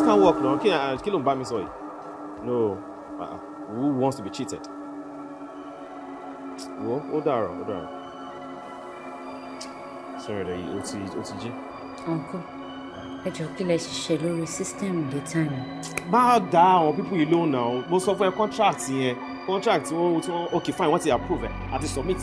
This can't work now. Kí ló ń bá mi sọ yìí? No, who wants to be cheated? Wo, ó dàrọ̀, ó dàrọ̀. Sorry dẹ̀, ó ti jí. Uncle, ẹ jọ̀ọ́, kí lẹ ṣiṣẹ́ lórí system dé time? Má dá àwọn people yìí lóhùn náà. Mo sọ fún ẹ, contract yẹn, contract tí wọ́n, okay fine, wọ́n ti approve ẹ̀ àti submit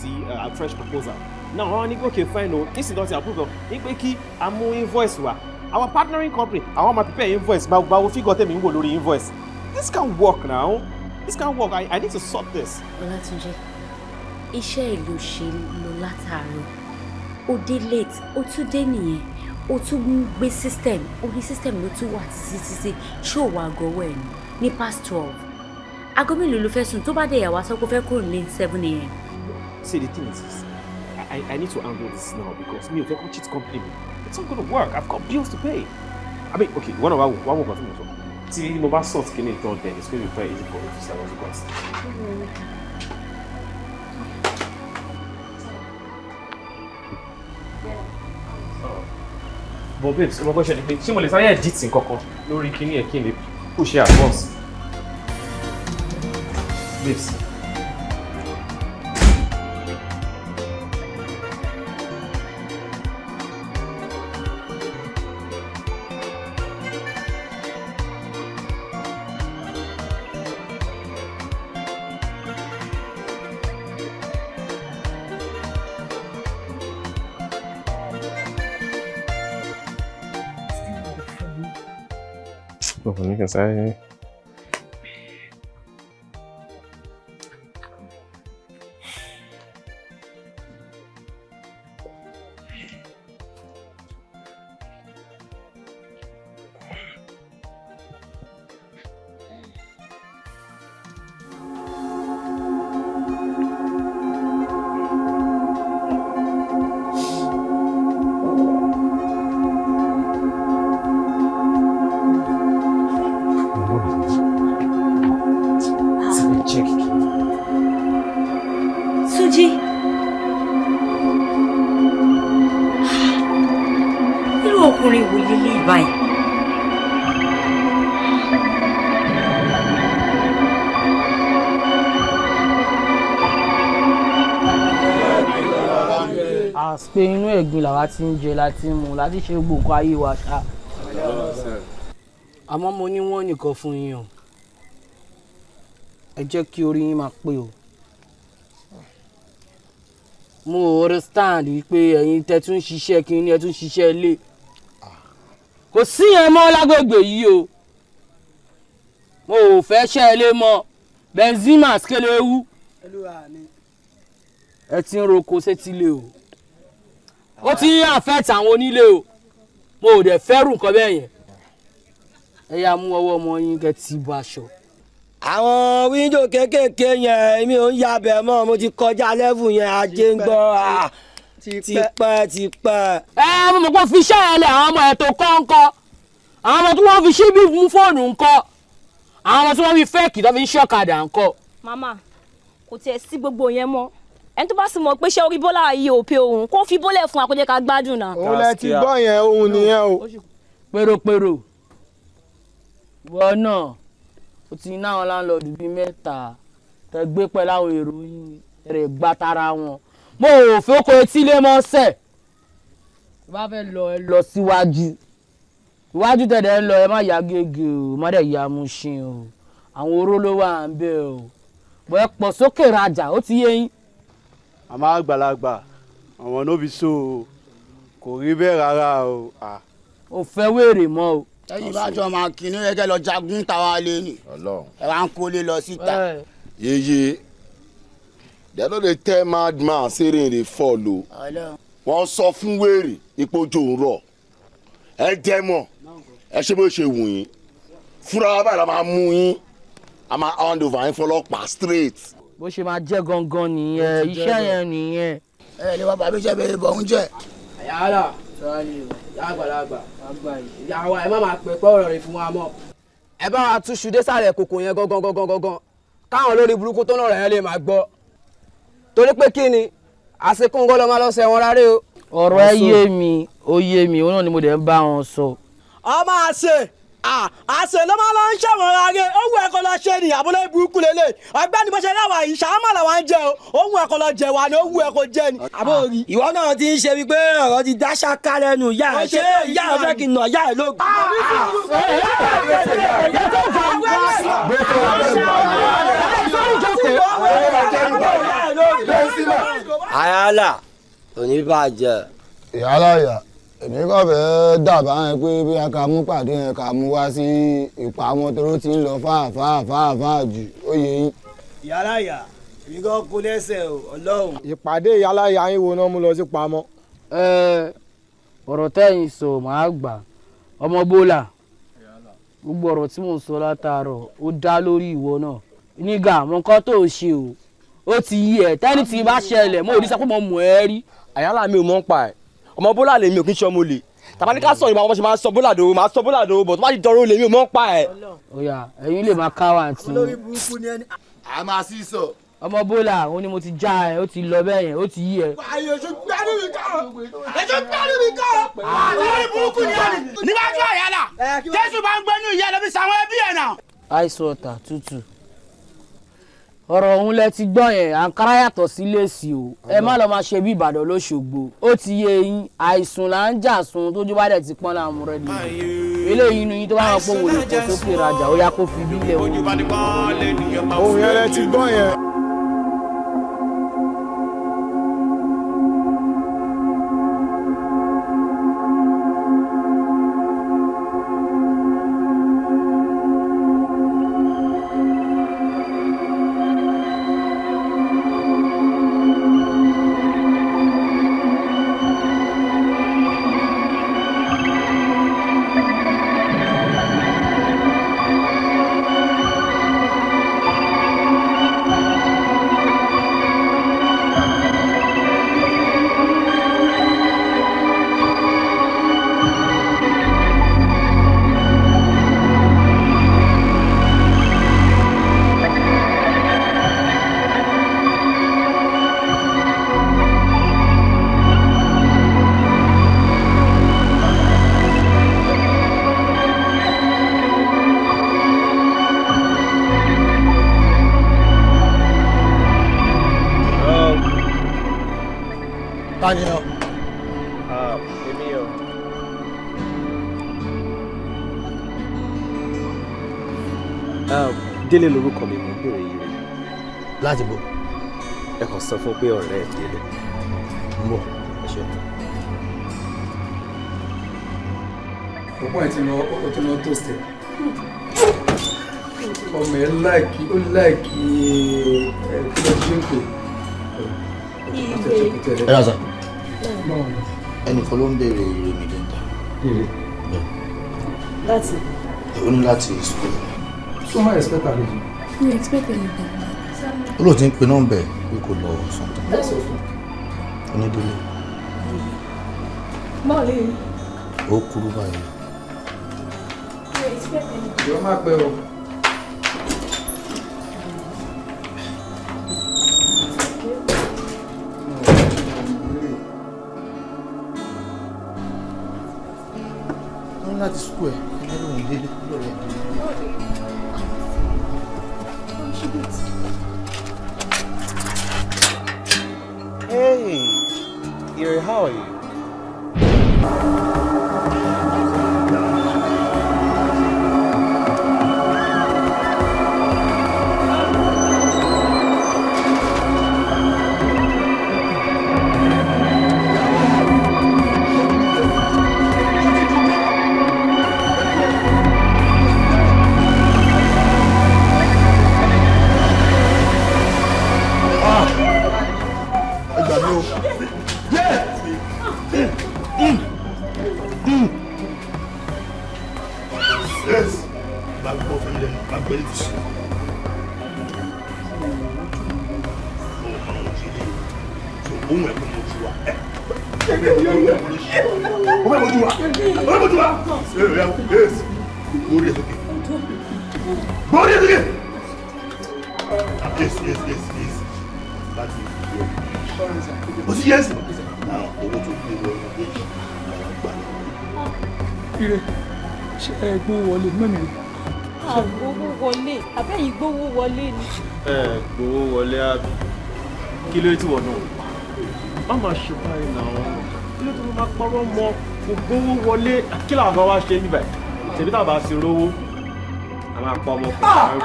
fresh proposal. Now wọ́n ní okay fine o, nísìnyí tó ti approve ẹ̀ ní pé kí a mú invoice wá. Our partnering company, àwọn máa prepare invoice, máa gba owó. Figure tẹ̀mí ń wò lórí invoice. This can't work now. This can't work. I need to sort this. Ọlátúnjí, iṣẹ́ ìlú ṣe lọ látàárọ̀. Ó dé late, ó tún dé nìyẹn. Ó tún ń gbé system, orí system ló tún wà títí títí. Ṣé ò wá aago ọwọ́ ẹ̀ ní? Ní past 12. Aago mélòó ló fẹ́ sùn tó bá dé ìyàwó aṣọ kó fẹ́ kúrò ní 7 a.m.? See, the thing is this. I need to handle this now because mi ò fẹ́ kó cheat company mi. It's not gonna work. I've got bills to pay. I mean, okay, one of our one more thing. Tí mo bá sort kí ni tán, then it's going to be very easy for me to sell because. But babes, ọmọ kan ṣe ni pé ṣé mo lè sáré edit nǹkan kan lórí kíní ẹ̀ kí n lè push it at once? Babes. Still on the phone. Mo ní kí n sáré. Sáré check. Túnjí! Irú ọkùnrin wo lélẹ́yìí báyìí? Àpé inú ẹ̀gbin làwa ti ń jẹ, láti ń mu, láti ṣe gbogbo nǹkan ayé wa ṣá. Àmọ́ mo ní wọ́n nìkan fún yín o, ẹ jẹ́ kí orí yín máa pé o. Mo understand wípé ẹ̀yin tẹ́ tún ṣiṣẹ́ kí ni ẹ tún ṣiṣẹ́ ilé, kò sí yẹn mọ́ lágbègbè yìí o. Mo ò fẹ́ ṣẹ́ ilé mọ́. Benzema skelewu, ẹ ti ń roko sétílé o, ó ti ń affect àwọn onílé o. Mo ò dẹ̀ fẹ́rù nǹkan bẹ́ẹ̀ yẹn. Ẹ yá, mú ọwọ́ ọmọ yín kẹ́ ti bọ aṣọ. Àwọn window kéékèèké yẹn, èmi ò ń yabẹ̀ mọ́. Mo ti kọjá level yẹn. Ajé ń gbọ́ tipẹ́ tipẹ́. Ẹ mo mọ̀ pé fi iṣẹ́ ẹ lẹ̀, àwọn ọmọ ẹ̀ tó kọ́ ń kọ́, àwọn ọmọ tí wọ́n fi ṣíbí mú fóònù ń kọ́, àwọn ọmọ tí wọ́n fi fake tó fi ń ṣọ́kadà ń kọ́. Màmá, kò tiẹ̀ sí gbogbo yẹn mọ́. Ẹni tó bá sì mọ̀ pé iṣẹ́ orí bọ́lá yìí ò pe òun, kó fi bólẹ̀ fún akójẹ́ ká gbádùn náà. Òun lẹ ti gbọ́ yẹn, òun nìyẹn o. Pèròpèrò, ìwọ náà ó ti ní àwọn landlord bíi mẹ́ta tẹ gbé pẹ̀lú àwọn èrò yín rẹ̀ gbá tara wọn. Mo ò fẹ́ kó etí lé mọ́ sẹ̀. Tó bá fẹ́ lọ, ẹ lọ síwájú iwájú tẹ̀lé ẹ lọ. Ẹ má ya gègé o, má dẹ̀ ya Mushin o. Àwọn oró ló wà ń bẹ̀ o. Bọ́ ẹ pọ̀ sókè rajà, ó ti yé yín. Àmọ́ àgbàlagbà àwọn no be so o, kò rí bẹ́ẹ̀ rárá o. Ah. Ò fẹ́ wèrè mọ́ o. Ẹ̀yin bá jọ máa kí ní ẹgẹ lọ jagun táwa lé ní. Ọlọ́run. Ẹ wá ń kólé lọ síta. Yeye, dem no dey tell mad man say rain dey fall o. Ọlọ́run. Wọ́n sọ fún wèrè ipò òjò ń rọ̀. Ẹ jẹ́ mọ̀, ẹ ṣe bó ṣe wù yín fúnra wa báyìí la máa mú yín, a máa hand over yín fọlọ́pàá straight. Bó ṣe máa jẹ́ gangan nìyẹn, iṣẹ́ yẹn nìyẹn. Ẹ lè wá bàbá iṣẹ́ bẹ̀rẹ̀ bọ̀ ń jẹ́. Yàrá sọ́ọ́lì o, ìyá àgbàlagbà, ìyá wa, ẹ má máa pẹ́ pẹ́ ọ̀rọ̀ rẹ̀ fún wa mọ́. Ẹ bá wa túṣu dé sàlẹ̀ kòkò yẹn gangan gangan gangan, káwọn olórí burúkú tó lọ́rọ̀ yẹn lè máa gbọ́, torí pé kí ni àṣekún lọ́ máa lọ sẹ́wọ̀n rárẹ̀ o. Ọ̀rọ̀ ẹ yé mi, ó yé mi, òun náà ni mo dẹ̀ ń bá wọn sọ. Ọ máa ṣe. Àṣẹ ló máa lọ ń ṣẹ̀wọ̀n rárẹ̀. Ó wù ẹ́ kó lọ ṣe ni àbúlé burúkú lélẹ̀. Ọ̀gbẹ́ni bó ṣe láwà yìí, ṣàmà làwa ń jẹ o. Ó wù ẹ́ kó lọ jẹ wa ni, ó wù ẹ́ kó jẹ ni. Àbó rí. Ìwọ náà ti ń ṣe wípé ọ̀rọ̀ ti dá ṣáká lẹ́nu ìyá ẹ̀. Ṣé ìyá ẹ̀ fẹ́ kí n nà ìyá ẹ̀ lóògùn? Àyàlà oníbàjẹ́. Ìyálàyà, èmi kàn fẹ́ dábàá yẹn pé bí a ká mú pàdé yẹn, ká mú wá sí ìpamọ́, toró ti ń lọ fáàfáà fáàfáà jù, ó yẹ yín. Ìyálàyà, èmi kan kó lẹ́sẹ̀ o, Ọlọ́run. Ìpàdé ìyálàyà yín wo náà mú lọ sí pamọ́? Ẹ ọ̀rọ̀ tẹ́yìn sọ, màá gbà. Ọmọ bólà, gbogbo ọ̀rọ̀ tí mò ń sọ látàárọ̀, ó dá lórí ìwọ náà nígà. Mọ nǹkan tó o ṣe o, ó ti yí ẹ. Tẹ́ni tí bá ṣẹlẹ̀, mo ò ní sọ pé mo mọ̀ ẹ́ rí. Àyànlá, mi ò mọ̀ ń pa ẹ̀. Ọmọ bólà lèmi, ò kí ń ṣe ọmọ olè. Tàbá ní ká sọ̀rọ̀ ìmọ̀ àwọn ṣe máa sọ bólà dòwò, máa sọ bólà dòwò bọ̀ tó bá ti dọ̀rọ̀ olè, mi ò mọ̀ ń pa ẹ̀. Oya, ẹ̀yin lè máa ká wa àǹtí. Olórí burúkú ni ẹni. A máa sí sọ. Ọmọ bólà, òun ni mo ti já ẹ, ó ti lọ bẹ́ẹ̀ yẹn, ó ti yí ẹ. Àyè oṣù gbádùn mi kọ́. Èso gbádùn mi kọ́. Olórí burúkú ni ẹni. Níwájú àyàlà, Jésù bá ń gbẹ́nu ìyá lọ́bí sàwọn ẹbí ẹ̀ náà. Ice water tútù. Ọ̀rọ̀ ọ̀hún lẹ ti gbọ́ yẹn. Àǹkárá yàtọ̀ sí lèsì o. Ẹ má lọ́ọ́ máa ṣe bí Ìbàdàn lóṣogbo. Ó ti yé yín, àìsùn là ń jà sùn, tójú bá dẹ̀ ti pọ́n láàmú rẹ̀ nìyẹn. Eléyìí inú yín tó bá wọn pé òun lè pọ̀ sókè rajà, ó yá kó fi bílẹ̀ wọn. Ohun yẹn lẹ ti gbọ́ yẹn. Ta ni ọ? Èmi o. Délé lorúkọ mi, mò ń béèrè yìí rẹ. Láti bò? Ẹ kàn sọ fún pé ọ̀rẹ́ ẹ̀ Délé. Ń bọ̀. Ẹ ṣe. Ọ̀pọ̀ ẹ̀ ti lọ, ó ti lọ tó sẹ̀. Ọmọ ẹ̀ láìkí, ó láìkí ẹ̀, kí ló ṣe ń pè? Ẹ rà sá. Ẹnìkan ló ń béèrè Ìrèmídé ń ta. Ire. Láti. Ó ní láti school. So how expect àlejò? Mi expect anything. Ó lóò ti ń pe nọ́mbà ẹ̀ pé kò lọ something. Onídélé. Báwo lè rí? Ó kúrú báyìí. Mi expect anything. Ìwọ máa pẹ́ o. Ó ní láti school ẹ̀, ẹni lóun délé lọ́rẹ̀ ẹ̀ délé. Hey, Ire, how are you? Ẹ gbà mí o. Yes. Máa gbọ́ fún mi lẹ́nu, máa gbọ́ létí sí. Ohun ẹ̀kọ́ mojú wa. Ó fẹ́ mojú wa. Ó fẹ́ mojú wa. Yes. Gbórí ẹ̀ sókè. Gbórí ẹ̀ sókè. Yes, yes, yes, yes. Láti yẹ. O ti yẹ sí. Náà owó tó gbé wọ ilé yìí làwọn gbà lọ́wọ́. Ire, Ṣé ẹ gbówó wọlé mẹ́mi rẹ̀? Àgbowó wọlé, àbẹ́yìn gbowó wọlé ni. Ẹ gbowó wọlé àbí? Kí ló tí wọ́n náà má máa ṣe báyìí náà? Kí ló tó máa parọ́ mọ́? Kò gbowó wọlé. Kí làwọn kan wá ṣe níbẹ̀? Tèmi tá a bá ti rówó, a máa pa ọmọ kan.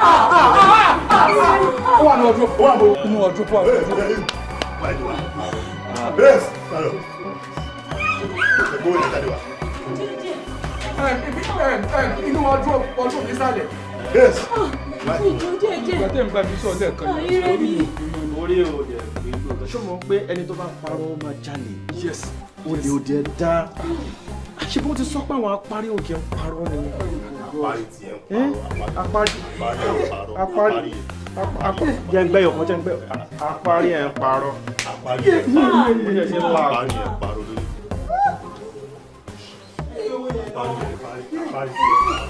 Ó wà ní ọdún, ó wà ní inú ọdún, ó wà ní ọdún. Yes, hello. Ẹgbẹ́ òní jáde wá. Inú ọdún ọdún nísàlẹ̀. Yes. Ìjọ jẹ́jẹ́. Ìgbà tẹ́ ń bá mi sọ lẹ́ẹ̀kan yìí, Ayé orí mi. mi ò fi mọ́ ni. Orí ò dẹ̀ pé lóòótọ́. Ṣé o mọ̀ pé ẹni tó bá parọ́ ó máa jalè? Yes. Olè ò dẹ̀ dá. Ṣé bó ti sọ pé àwọn apárí òkè ń parọ́ ni? Apárí tiẹ̀ ń parọ́. Apárí. Apárí. Apárí. Jẹ́ ń gbẹ́yọ̀ kan, jẹ́ ń gbẹ́yọ̀. Apárí ẹ̀ ń parọ́. Apárí ẹ̀ ń parọ́. Ó jẹ́ ṣe ńlá. Apárí ẹ̀ ń parọ́ lórí. Apárí ẹ̀ ń parọ́. Apárí tiẹ̀ ń parọ́.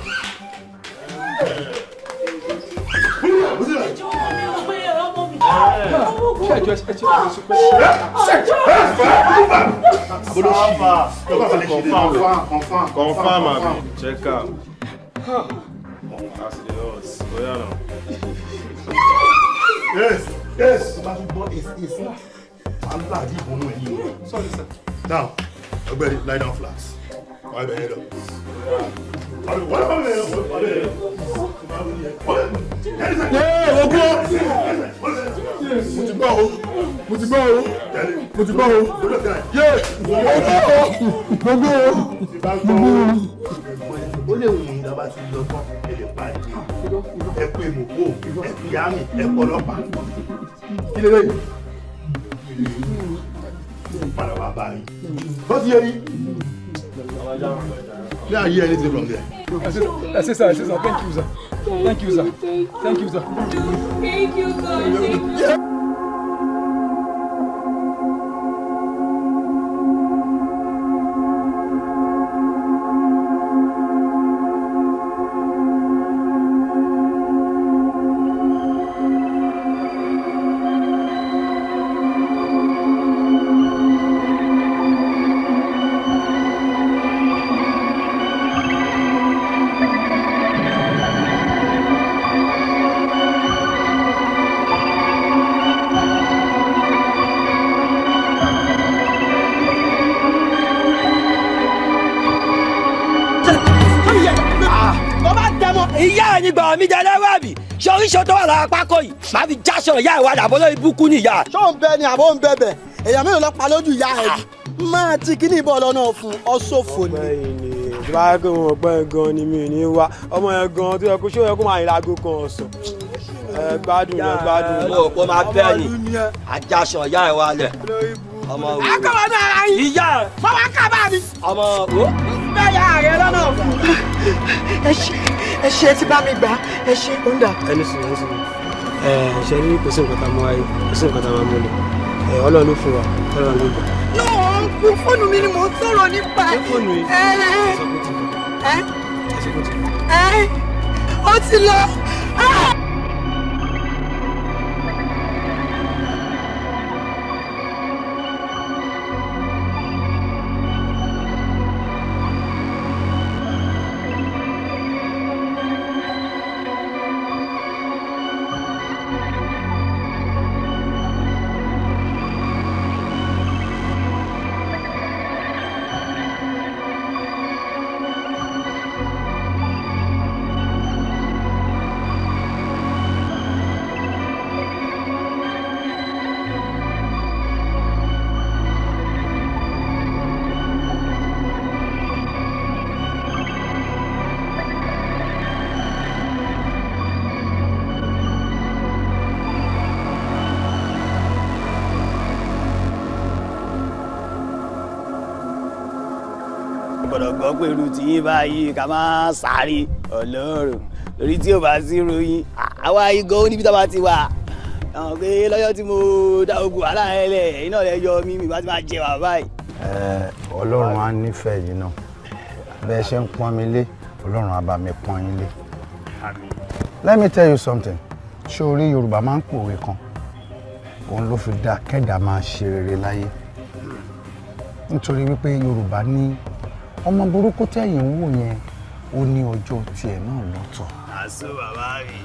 Ṣé ẹjọ́ ẹ ṣe ẹ ṣe pé Confirm. Confirm abi. Check out. As e dey hot. Oya now. Yes, yes. Tó bá tún gbọ́ èsì èsì, wàhálà àdí ìbọnú ẹ̀ yìí. Sorry, sir. Now, ọ̀gbẹ́ni, lie down flat. Wà á bẹ̀rẹ̀ lọ. Wà á bẹ̀rẹ̀ lọ. Wà á bẹ̀rẹ̀ lọ. Yéé, mo gbọ́. Mo ti gbọ́ o. Mo ti gbọ́ o. Mo ti gbọ́ o. Yéé, mo gbọ́ o. Mo gbọ́ o. Mo gbọ́ o. Ó lè wù yín dábàá ti lọ tán, ẹ lè pariwo. Ẹ pé mòpó, ẹ pé àmì, ẹ pọ̀ ọlọ́pàá. Kí lè lè? Padà wá bá yín. Bó ti yẹ yín? Ní ayé ẹni tí from there. Ẹ ṣé sir, ẹ ṣé sir, thank you sir. Thank you sir. Thank you sir. Thank you, God. Thank you. Mo bá tẹmọ ìyá ẹ nígbà mi jẹ lẹ́wọ́ àbí ṣé oríṣi tó wà lára pákó yìí máa fi jáṣọ ìyá ìwà àdàbọ̀ lórí búkú nìyá. Ṣó ń bẹ ni àbó ń bẹ̀bẹ̀? Èèyàn mélòó lọ pa lójú ìyá ẹ̀ bí? Máa ti kíní ìbọn lọ́nà fún ọ́sọ̀fò ni. Tó bá yẹ kó wọn gbọ́ yẹn gan ni mi ò ní wá ọmọ yẹn gan tó yẹ kó ṣó yẹ kó máa yìnbọn aago kan ọ̀sán. Ẹ gbádùn, ẹ gbádùn. Mo rò pé ó máa bẹ́ẹ̀ ni àjàṣọ ìyá ìwà lẹ̀ ọmọ wo. Akọ̀wé náà ara yín. Ìyá ẹ. Fọwọ́ kábà mi. Ọmọ wo. Bẹ́ẹ̀ yà rẹ lọ́nà fún. Ẹ ṣe, ẹ ṣe tí bá mi gbà, ẹ ṣe ó ń dà. Ẹni sùn, ẹni sùn. Ẹ ṣe ní kò sí nǹkan tá a mú wáyé, kò sí nǹkan tá a máa mú lọ. Ẹ Ọlọ́run ló fún wa, Ọlọ́run ló gbà. No, uncle, fóònù mi ni mò ń sọ̀rọ̀ nípa ẹ̀. Fóònù yìí. Ẹ ẹ ẹ ó ti lọ. Ah! Gbọ́dọ̀ gbọ́ pé irú tiyín báyìí ká máa sáré Ọlọ́run lórí tí ò bá sí ròyìn àwa igan ó níbi tá a bá ti wà àwọn pé lọ́jọ́ tí mo dá ogun wàhálà ẹ lẹ̀ ẹ̀yin náà lẹ yọ mí mi bá ti máa jẹ bàbá yìí. Ẹ, Ọlọ́run á nífẹ̀ẹ́ yìí náà, bẹ́ẹ̀ ṣe ń pọ́n mi lé, Ọlọ́run á bá mi pọ́n yín lé. Let me tell you something. Ṣé orí Yorùbá máa ń pòwe kan, òun ló fi dá kẹ́dà máa ṣe rere láyé, nítorí wípé Yorùbá ní ọmọ burúkú tẹ̀yìn ń wò yẹn, Ó ní ọjọ́ tiẹ̀ náà lọ́tọ̀. Àṣọ bàbá mi.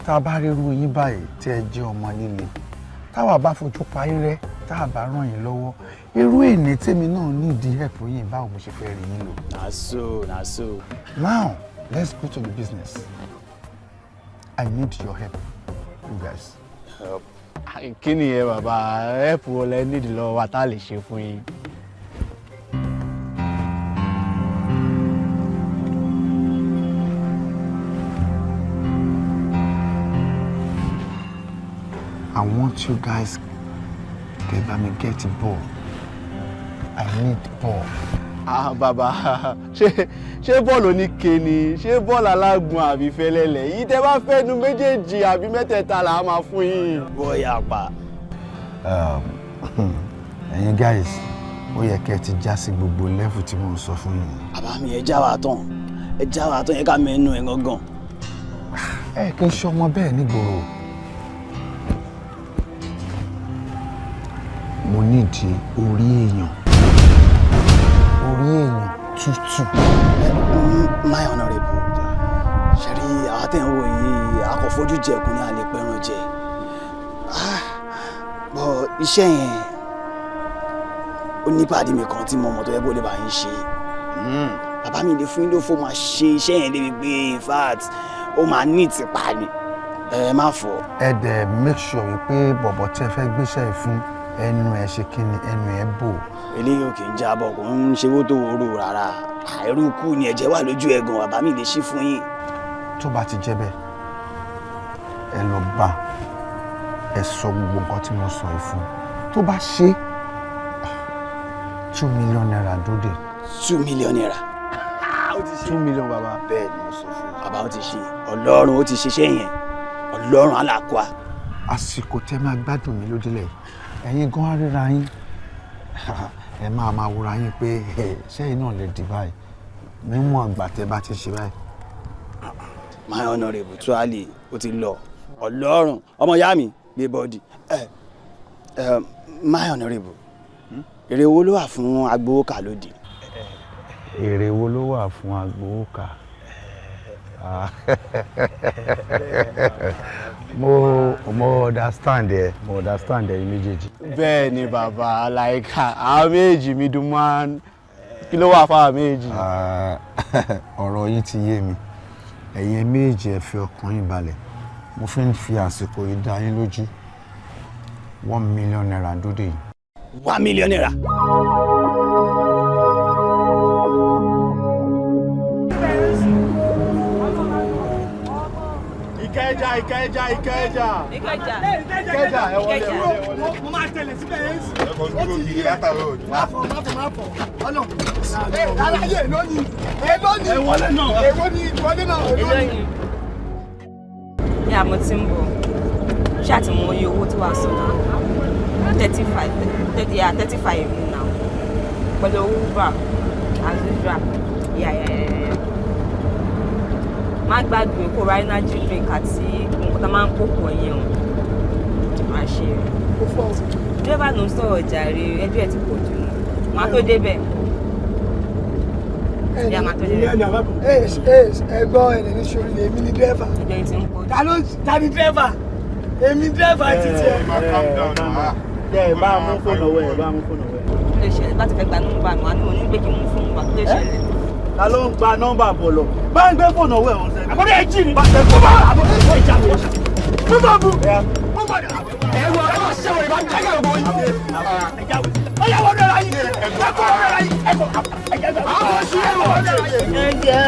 Tá a bá ríru yín báyìí tí ẹ jẹ́ ọmọ líle, táwa bá fojú pa yín rẹ́, tá a bá ràn yín lọ́wọ́, irú èní tèmi náà nídìí help yín, báwo mo ṣe fẹ́ rí yín lò? Na so, na so. Now let's go to the business. I need your help, you guys. Kí nìyẹn, bàbá? Help wo lẹ nídìí lọ́wọ́ wa tá a lè ṣe fún yín? I want you guys kẹ́ bá mi get ball. I need ball. Ah, bàbá, ṣé bọ́ọ̀lù oníke ni, ṣé bọ́ọ̀lù alágùn àbí fẹ́lẹ́lẹ̀? Yìí tẹ́ bá fẹ́ nu méjèèjì àbí mẹ́tẹ̀ẹ̀ta là á máa fún yín. Bóyá pa. Ẹ̀yin guys, ó yẹ kẹ́ ẹ ti já sí gbogbo level tí mò ń sọ fún yín. Bàbá mi, ẹ já wa tán, ẹ já wa tán, yẹ ká mẹ́nu ẹ̀ gangan. Ẹ kì í ṣọmọ bẹ́ẹ̀ nígboro. Mo nídìí orí èèyàn, orí èèyàn tútù. My honourable, ṣe rí àwọn tẹ̀ ń wò yìí, akọ̀fojú jẹ̀kùn ní alẹ́ pẹ̀ràn jẹ. Bọ́ iṣẹ́ yẹn, ó ní pàdé mi kan tí mo mọ̀ tó yẹ kó lè bá yín ṣe. Bàbá mi lè fún yín lófo, máa ṣe iṣẹ́ yẹn débi pé in fact ó máa ní ìtìpa ni, ẹ má fọ. Ẹ dẹ̀ make sure wípé bọ̀bọ̀ tí ẹ fẹ́ gbéṣẹ́ yìí fún, ẹnu ẹ ṣe kí ni, ẹnu ẹ bò. Eléyìí ò kì í jábọ̀, kò ń ṣe owó tó wòrò rárá, àìrú kú ni, ẹ̀jẹ̀ wà lójú ẹ̀ gan. Bàbá mi lè ṣí fún yín. Tó bá ti jẹ́ bẹ́ẹ̀, ẹ lọ bá ẹ sọ gbogbo nǹkan tí mo sọ yìí fún. Tó bá ṣe, ₦2 million dóde. ₦2 million. 2 million, bàbá. Bẹ́ẹ̀ ni mo sọ fún yín. Bàbá, ó ti ṣe, Ọlọ́run ó ti ṣiṣẹ́ yẹn, Ọlọ́run alákùá. Àsìkò tẹ máa gbádùn mi lójúlẹ̀, ẹ̀yin gan á ríra yín, ẹ máa máa wúra yín pé sẹ́yìn náà lè dì báyìí níwọ̀n àgbà tẹ bá ti ṣe báyìí. My honourable tuale, ó ti lọ, Ọlọ́run ọmọ ìyá mi gbé bọ́ọ̀dì. Ẹ ẹ, my honourable, èrè wo ló wà fún agbowókà lóde? Èrè wo ló wà fún agbowókà? Mo understand ẹ, mo understand ẹ yín méjèèjì. Bẹ́ẹ̀ ni bàbá, like àwọn méjì middleman, kí ló wà fáwọn méjì? Ọ̀rọ̀ yín ti yé mi. Ẹ̀yin méjì, ẹ fi ọkàn yín balẹ̀. Mo fi ń fi àsìkò yìí dá yín lójú, ₦1 million dóde yìí. ₦1 million. Ìkẹjà, Ìkẹjà, Ìkẹjà. Ìkẹjà. Ìkẹjà, ẹ wọlé, ẹ wọlé, ẹ wọlé. Mo máa tẹ̀lé síbẹ̀ yẹn sí. Ẹ̀kọ́ dúró kiri látàárọ̀ òní. Má fọ, má fọ, má fọ. Ọ̀nà. Ẹ aláyé, èló ni? Èló ni? Ẹ wọlé náà. Èló ni ìwọlé náà? Èló ni? Yà, mo ti ń bọ̀. Ṣé àti mọ iye owó tí wàá sọ náà? 35, 30, yeah, 35 mi náà. Pẹ̀lú owó Uber as usual. Yeah. Má gbàgbé kó ra energy drink àti nǹkan tá a máa ń kó pọ̀ yẹn o. Má ṣe. Dírẹ́bà ló ń sọ̀rọ̀ jàre, ẹjọ́ ẹ̀ ti pọ̀ jù nù. Má tó débẹ̀. Yà, má tó débẹ̀. Ẹ ẹ gbọ́, ẹ̀rẹ̀ ní sori, èmi ni dírẹ́fà. Ẹjọ́ yìí ti ń pọ̀ jù. Ta ló ta ni dírẹ́fà? Èmi dírẹ́fà ti tiẹ̀. Ẹ bá mú fóònù ọwọ́ ẹ, bá mú fóònù ọwọ́ ẹ. Kí ló ṣẹlẹ̀? Bá ti fẹ́ gba nọ́mbà mi, wà ní mo ní pé kí n mú fóònù wa, kí ló ṣẹlẹ̀? Ta ló ń gba nọ́mbà bọ̀ lọ? Bá ń gbé fóònù ọwọ́ ẹ̀ wọ́n sẹ́ni. Àbọ̀dé ẹ̀ jí ni. Bá àbọ̀dé ẹ̀ jà wọ́n. Mo bá bu. Mo bá ẹ wọ ẹ wọ ṣẹ́wọ̀n ìbá jágà ògbó yìí. Ó yà wọ́n dọ̀rọ̀ yìí. Ẹ kọ́ ọ̀rọ̀ yìí. Ẹ kọ́ àwọn oṣù ẹ wọ́n dọ̀rọ̀ yìí. Ẹ jẹ́.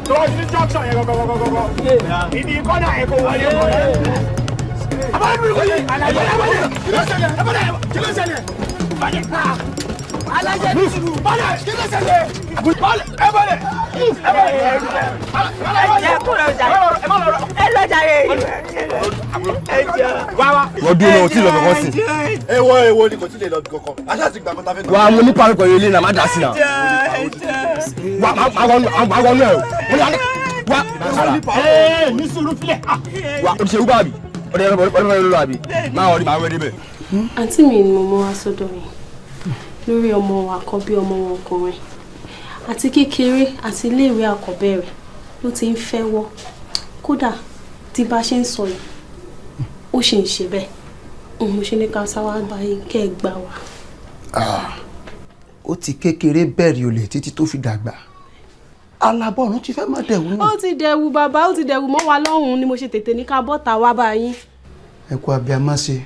Tó o ti junction yẹn gọ́gọ́gọ́gọ́. Ìdí kọ́nà ẹ̀ kò wọlé. Àbọ̀dé mi kò yé. Àlàyé kí ló ṣẹlẹ̀? Àbọ̀dé kí ló ṣẹlẹ̀? Alájẹ ní sùúrù. Bọ́lẹ̀ kí ló ṣẹlẹ̀? Bọ́lẹ̀ ẹ bọ́lẹ̀ ẹ bọ́lẹ̀. Ẹ jẹ́ kúrò jàre. Ẹ lọ jàre. Ẹ jẹ́. Wá wá. Wọ́n dúró náà, ò tí ì lọ kankan sí. Ewọ ewo ni kò tí lè lọ bí kankan, aṣáà ti gbà kọ́ta fẹ́. Wà á mú ní parí pẹ̀lú ilé náà, má dà sí náà. Wà á wọnú ẹ̀ o. Mo ní wà Ee, ní sùúrù filẹ̀. Wà ó ti ṣe wúbà àbí? Ó dẹ̀ ọdún lọ àbí? Máa wọlé, máa wọlé débẹ̀. Àǹtí mi ni mo mú wá sọ́dọ̀ yìí lórí ọmọ wa àkọ́bí, ọmọ wọn ọkùnrin. Àti kékeré àti iléèwé àkọ́bẹ̀rẹ̀ ló ti ń fẹ́ wọ́. Kódà tí bá ṣe ń sọ yìí, ó ṣì ń ṣe bẹ́ẹ̀. Òun mo ṣe ní ká sáwá báyìí kẹ́ ẹ gbà wá. Ó ti kékeré bẹ̀rẹ̀ olè títí tó fi dàgbà, alábọ̀rún ti fẹ́ má dẹ̀wù nù. Ó ti dẹ̀wù bàbá, ó ti dẹ̀wù mọ́ wa lọ́hùn-ún ni mo ṣe tètè ní ká bọ́ta wá báyìí. Ẹ kú abiyamọ ṣe.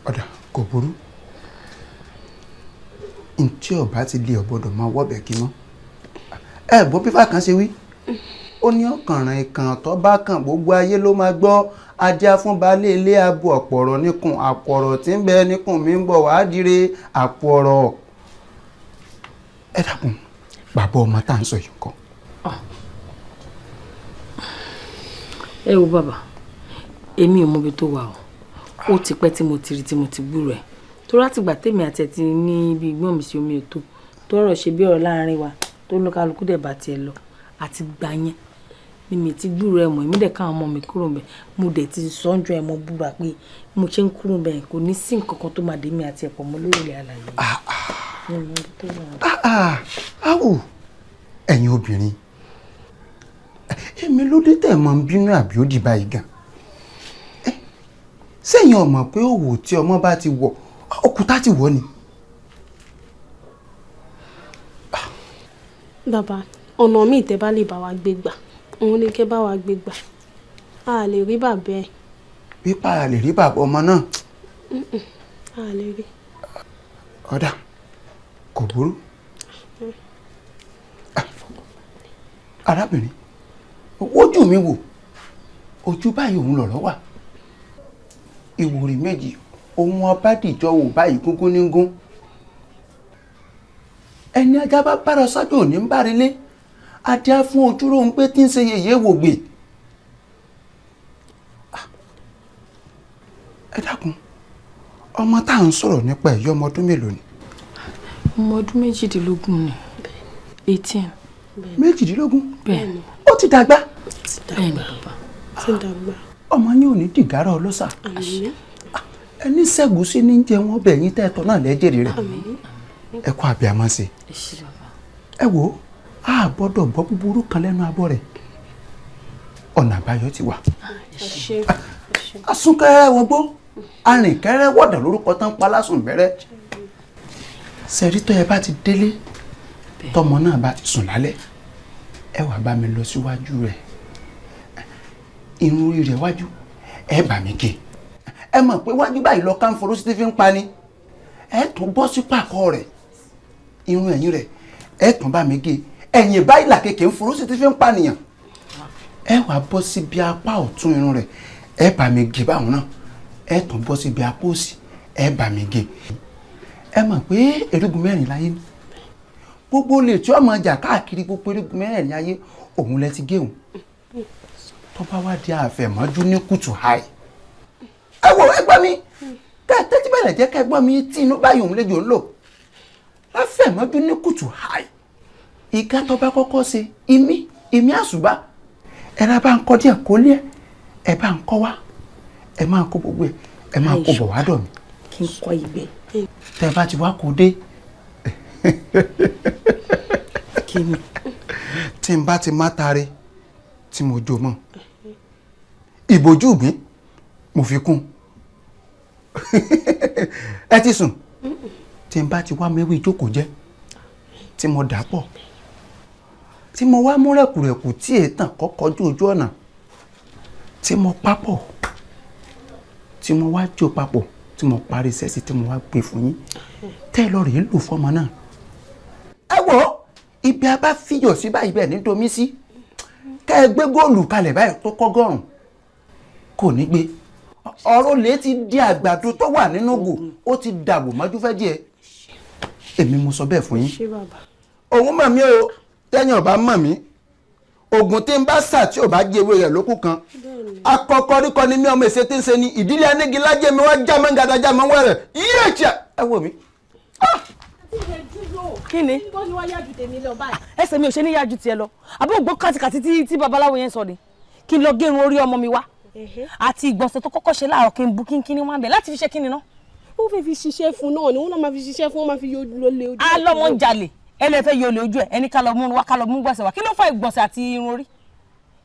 Ọ̀dà kò burú, ntí ọba ti lé ọgbọ́dọ̀ máa wọ́bẹ̀ kí mọ́. Ẹ gbọ́ bí fàkàn ṣe wí, ó ní ọ̀kànràn ìkàn tó bá kàn gbogbo ayé ló máa gbọ́. Ajá fún baálé ilé abo ọ̀pọ̀rọ̀ níkùn, àpọ̀rọ̀ tí ń bẹ níkùn mi ń bọ̀ wá dire àpò ọ̀rọ̀. Ẹ dákun, bàbá ọmọ tá à ń sọ yìí kọ́? Ẹ wo bàbá, èmi ò mọbi tó wà o. Ó ti pẹ́ tí mo ti rí, tí mo ti gbúrò ẹ̀, torí àtìgbà tèmi àti ẹ̀ ti ní ibi ìgbọ́n mi sí omi ètò tó ọ̀rọ̀ ṣe bí ọ̀rọ̀ láàrin wa tó ní kálukú dẹ̀ bá tiẹ̀ lọ, àti gbà yẹn ni mi ti gbúrò ẹ̀ mọ̀. Èmi dẹ̀ káwọn ọmọ mi kúrò ńbẹ̀. Mo dẹ̀ ti sọ́njọ́ ẹ̀, mo búra pé mo ṣe ń kúrò ńbẹ̀, kò ní sí nǹkan kan tó máa dé mi àti ẹ̀pọ̀ mọ́ lórí ilẹ̀ alàyè. Mi ò mọ ibi tó wà. Áwò, ẹ̀yin obìnrin, èmi ló dé tẹ̀ mọ́ ń bínú àbí ó dì báyìí gan? Sẹ́yìn ọmọ pé òwò tí ọmọ bá ti wọ̀, òkúta ti wọ̀ ni. Bàbá, ọ̀nà míì tẹ́ bá lè bá wa gbé gbà, òun ni kẹ́ bá wa gbé gbà. A lè rí bàbá ẹ̀. Pípa a lè rí bàbá ọmọ náà? Mm-mm, a lè rí. Ọ̀dà kò burú. Arábìnrin, ojú mi wò, ojú báyìí òun lọ̀rọ̀ wà. Ìwòrì méjì òun ọba dìjọ wò báyìí gúngún ní gún. Ẹni ajá bá bára sájò ní ń bára lé, adé á fún ojúrò ń pé tí ń ṣe yèyé wò gbè. Ẹ dákun, ọmọ tá à ń sọ̀rọ̀ nípa ẹ̀yọ́, ọmọ ọdún mélòó ni? Ọmọ ọdún 18 ni, 18. 18? Bẹ́ẹ̀ni. Ó ti dàgbà. Bẹ́ẹ̀ni bàbá. Ti dàgbà. Ọmọ yín ò ní dìgárà ọlọ́sà. Àmín. Ẹni ṣẹ́gun sí ní jẹ wọ́n bẹ̀ yín tẹ́ẹ̀tọ́ náà lẹ́jẹ̀rẹ̀ rẹ̀. Àmín. Ẹ kú àbíamọ sí. Ẹ ṣé bàbá. Ẹ wo, a gbọ́dọ̀ gbọ́ búburú kan lẹ́nu abọ́ rẹ̀. Ọ̀nà àbáyọ ti wà. Ẹ ṣé. Asúnkẹrẹ wọgbó, arìnkẹrẹ wọ̀dà lórúkọ tán pa lásùn bẹ̀rẹ̀. Sẹ̀rí tó yẹ bá ti délé, tọmọ náà bá ti sùn lálẹ́, ẹ wá bá mi lọ síwájú rẹ̀. Irun orí rẹ̀ wájú, ẹ bá mi gé. Ẹ mọ̀ pé wájú báyìí lọ káńforó sí ti fi ń pa ni. Ẹ tún bọ́ sí pàkọ́ rẹ̀, irun ẹ̀yìn rẹ̀, ẹ tún bá mi gé. Ẹ̀yìn báyìí làkèké ń foró sí ti fi ń pa nìyàn. Ẹ wá bọ́ síbi apá ọ̀tún irun rẹ̀, ẹ bá mi gé báwọn náà. Ẹ tún bọ́ síbi apá òsì, ẹ bá mi gé. Ẹ mọ̀ pé erigun mẹ́rin láyé ní. Gbogbo olè tí ọmọ jà káàkiri gbogbo erigun mẹ́rin ayé, òun lẹ ti gé òun. Tó bá wá di àfẹ̀mọ́jú ní kùtù háì. Ẹ wo, ẹ gbọ́ mi, kẹ́ ẹ tẹ́tí bẹ̀rẹ̀ jẹ́ kẹ́ ẹ gbọ́ mi tí inú báyìí òun lejò ń lò. Láfẹ̀mọ́jú ní kùtù háì. Ìka tó bá kọ́kọ́ ṣe, imí, imí àṣùbà. Ẹ ra bá ń kọ́ díẹ̀ kó lé ẹ, ẹ bá ń kọ́ wá, ẹ máa kó gbogbo ẹ, ẹ máa kó bọ̀ wá dọ̀ mí. Kí n kọ́ ibẹ̀. Tẹ́ ẹ bá ti wá kó dé. Kí ni? Tí n bá ti má tare tí mo jó mọ́, ìbòjú mi mo fi kún. Ẹ ti sùn. Tí n bá ti wá mẹ́wé ìjókòó jẹ́ tí mo dà pọ̀, tí mo wá mú rẹ̀kùrẹ̀kù tí ètàn kọ́kọ́ ju ojú ọ̀nà, tí mo papọ̀, tí mo wá jó papọ̀, tí mo parí sẹ́sì, tí mo wá gbé fún yín, tẹ́ ẹ lọ rèé lò fọ́mọ náà. Ẹ wò ó, ibi a bá fiyọ̀ sí báyìí bẹ́ẹ̀ ní domi sí. Kẹ́ ẹ gbé góòlù kalẹ̀ báyìí tó kọ́gọ́rùn-ún, kò ní gbé. Ọ̀rọ̀ lè ti di àgbàdo tó wà nínú ògò, ó ti dàbò mọ́jú fẹ́ díẹ̀. Èmi mo sọ bẹ́ẹ̀ fún yín. Ṣé bàbá? Òun mọ̀ mí o, tẹ́yìn ọba mọ̀ mí. Ògùn tí ń bá sà tí ò bá jẹ ewé rẹ̀ lókù kan. Akọkọríkọ ni mí, ọmọ èsè tí ń ṣe ni ìdílé anígilájẹ mi wá já mọ́ gàdá já mọ́ wẹ̀rẹ̀. Yíyẹ ìjà ẹ wò mí. Kí ni? Bó ni wọ́n yá ju tèmi lọ báyìí? Ẹsẹ̀ mi ò ṣe ní yájú tiẹ̀ lọ. Àbí ògbó kàtìkàtì tí babaláwo yẹn sọ ni. Kí n lọ gérun orí ọmọ mi wá. Àti ìgbọ̀nsẹ̀ tó kọ́kọ́ ṣe láàárọ̀, kí n bu kínkínní wá ń bẹ̀ láti fi ṣe kíni ná. Ó fẹ́ fi ṣiṣẹ́ fún náà ni, wọ́n náà máa fi ṣiṣẹ́ fún, wọ́n máa fi yọ lólè ojú. Alọ́mọ ń jalè. Ẹ lè fẹ́ yọ olè ojú ẹ, ẹni ká lọ mú wá, ká lọ mú gbọ̀nsẹ̀ wá. Kí ló fa ìgbọ̀nsẹ̀ àti irun orí?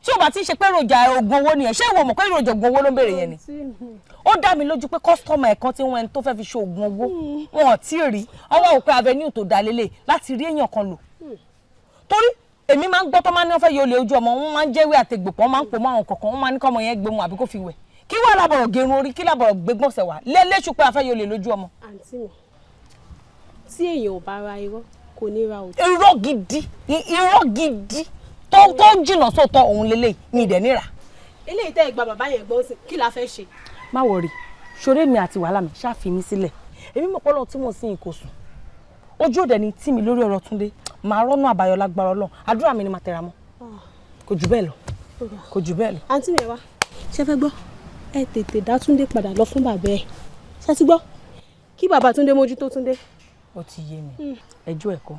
Tí o bá ti ń ṣe pé èròjà oògùn owó nìyẹn, ṣé ìwọ mọ̀ pé èròjà oògùn owó ló ń béèrè yẹn ni? Ó dá mi lójú pé customer ẹ̀kan tí wọ́n ẹni tó fẹ́ fi ṣe oògùn owó wọn ò tí ì rí ọwọ́ òpin avenue tó dá lélẹ̀ láti rí èèyàn kan lò. Torí èmi máa ń gbọ́ tó máa ń ní wọ́n fẹ́ yọ olè ojú ọmọ, wọn máa ń jẹ́wé àtẹ̀gbòpọ̀, wọ́n máa ń pò mọ́ àwọn kọ̀ọ̀kan, wọ́n máa ń ní kọ́mọ yẹn gbé mu àbí kó fi wẹ̀. Kí wàá lábọ̀rọ̀ gẹrun orí, kí lábọ̀rọ̀ gbé gbọ̀nsẹ̀ wá lẹ́lẹ́sù pé a fẹ́ yọ olè lójú ọmọ. Àǹtí mi, tí èèyàn ò bá ra irọ́, kò ní ra òtún. Irọ́ gidi, irọ́ gidi tó jìnnà sóòótọ́ òun lélẹ̀ ní ìdẹ̀ níra. Eléyìí tẹ́ ẹ gba bàbá yẹn gbọ́n sí, kí la fẹ́ ṣe? Má worry, ṣoré mi àti wàhálà mi ṣáà fi mí sílẹ̀. Èmi mọ̀ pọ́lọ́ tí mò ń sìn kò sùn. Ojú òde ni tí mi lórí ọ̀rọ̀ Túndé, màá rọ́nà àbáyọ lágbára Ọlọ́run. Àdúrà mi ni màá tẹra mọ́. Kò jù bẹ́ẹ̀ lọ. Kò jù bẹ́ẹ̀ lọ. Àǹtí mi, ẹ wá. Ṣé fẹ́ gbọ́? Ẹ tètè dá Túndé padà lọ fún bàbá ẹ. Ṣé ti gbọ́? Kí bàbá Túndé mójútó Túndé. Ó ti yé mi. Ẹjọ́ ẹ̀kọ́.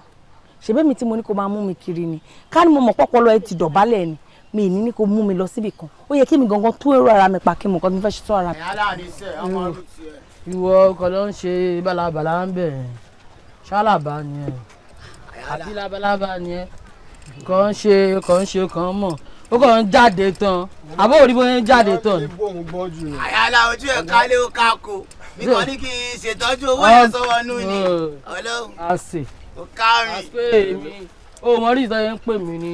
Ṣebí mi tí mo ní kó máa mú mi kiri ni. Ká ní mo mọ̀ pọ́pọ́lọ ẹ ti dọ̀bálẹ̀ ni. Mi ní kó mú mi lọ síbì kan. Ó yẹ kí mi gangan tú èrò ara mi pa kí mo nǹkan tí mo fẹ́ ṣe tó ara mi. Ìwọ ọkọ ló ń ṣe bálabàlà ń bẹ̀, ṣálàbà ni ẹ àbí labalábá ni ẹ? Kàn ń ṣe, kàn ń ṣe, kàn ń mọ̀, ó kàn ń jáde tán, àbó òrí bóyá ń jáde tán ni. Àyàlá ojú ẹ̀ kálé ó kákó mi kàn ní kí n ṣètọ́jú owó yẹn sọ́wọ́ nú ni Ọlọ́run. Àṣe. Ó kárìn. Àṣe èmi ó mọ rí ìtọ́jú ń pè mí ní.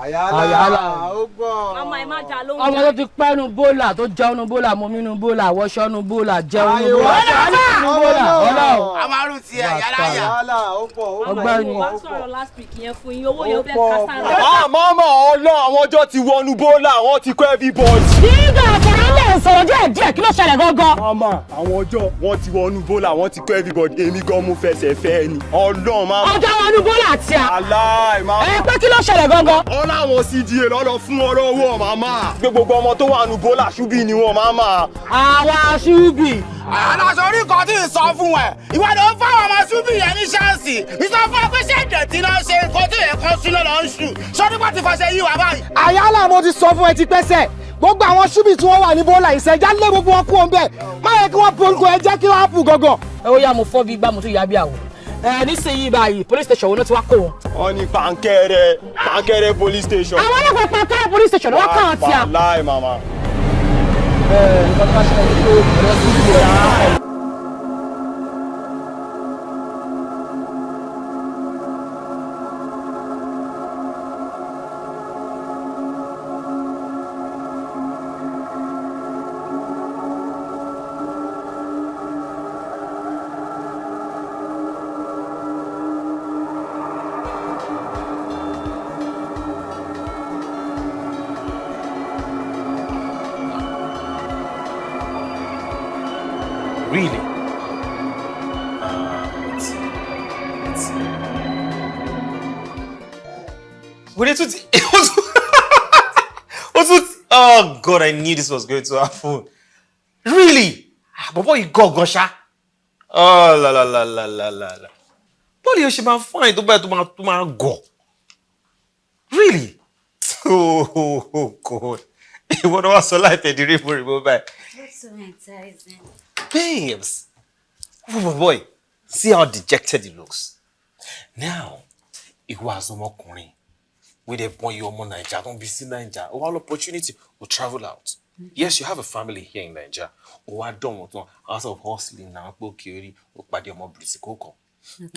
Àyàlá ó gbọ́. Màmá, ẹ má jà lóhùn. Ọmọ tó ti pẹ́ nu bólà, tó jẹun nu bólà, mọ̀mí nu bólà, wọṣọ nu bólà, jẹun nu bólà, nu bólà, ọlọ́run. Amaru tiẹ̀ yàrá yà. Àyàlá ó pọ̀, ó pọ̀. Ọgbẹ́ni. Mo bá sọ̀rọ̀ last week yẹn fún yín, owó yẹn ó fẹ́ ká sára. Ah, mama, Ọlọ́run, àwọn ọjọ́ ti wọnú bólà, wọ́n ti kọ́ everybody. Nígbà àfọ̀rọ̀ lè sọ̀rọ̀ díẹ̀ díẹ̀, kí ló ṣẹlẹ̀ gangan? Mama, àwọn ọjọ́ wọ́n ti wọnú bólà, wọ́n ti kọ́ everybody. Èmi gan mo fẹsẹ̀ fẹ́ ẹ ni. Ọlọ́run, mama. Ọjọ́ wọnú bólà àti à. Aláì, mama. Ẹ pé kí ló ṣẹlẹ̀ gangan? Wọ́n láwọn CDA lọ́lọ́ fún ọ lọ́wọ́, mama. Gbé gbogbo ọmọ tó wà nù bólà, ṣúbì ni wọ́n, mama. Àwa ṣúbì. Aláṣọ orí kan tí ì sọ fún ẹ, ìwọ ló ń fáwọn ọmọ ṣúbì yẹn ní ṣáǹsì. Ìsọ fún ẹ pé ṣé ìdẹ̀tí náà ṣe nǹkan tí èèyàn kan súná lọ ń ṣù sọdún pàtí fàṣẹ yìí wà báyìí. Àyálà, mo ti sọ fún ẹ ti pẹ́sẹ̀, gbogbo àwọn ṣúbì tí wọ́n wà ní bọ́ọ̀là ìṣẹ́já lé gbogbo wọn kú òun bẹ́ẹ̀, má yẹ kí wọ́n polúkọ ẹ jẹ́ kí wọ́n á pù gọ̀gọ̀. Ẹ ó yá, mo fọ́ bí gbá, mo tún yá bí àwọ̀ ẹ nísìnyí báyìí. Police station wo ló ti wá kó wọn? Wọ́n ní Pankẹ́rẹ́, Pankẹ́rẹ́ police station. Àwọn ọlọ́pàá Pankẹ́rẹ́ police station ló wá kàn án tí a. Wàláì, mama. Ẹ nǹkan tó bá ṣẹlẹ̀ ní pé ọ̀rọ̀ ṣúbì rẹ̀. Really? It's Wait, it oh God, I knew this was going to happen. Really? Ah, but you got gan ṣá. Oh la la la la la la la. Bọ́ọ̀lù yóò ṣe máa fine tó báyìí, tó máa gọ̀. Really? Oh God. Ìwọ náà wá sọ láìpẹ́ di ríbo ríbo báyìí. That's so enticing. Babes, oh boy, see how dejected he looks. Now, ìwọ as ọmọkùnrin, wey dey born you ọmọ Naija, don be sí Naija, o wá opportunity to travel out. Yes, you have a family here in Naija. O wá dán wọn tán, out of hustling na pé òkè orí, o pàdé ọmọ Bìrìsìkò kan.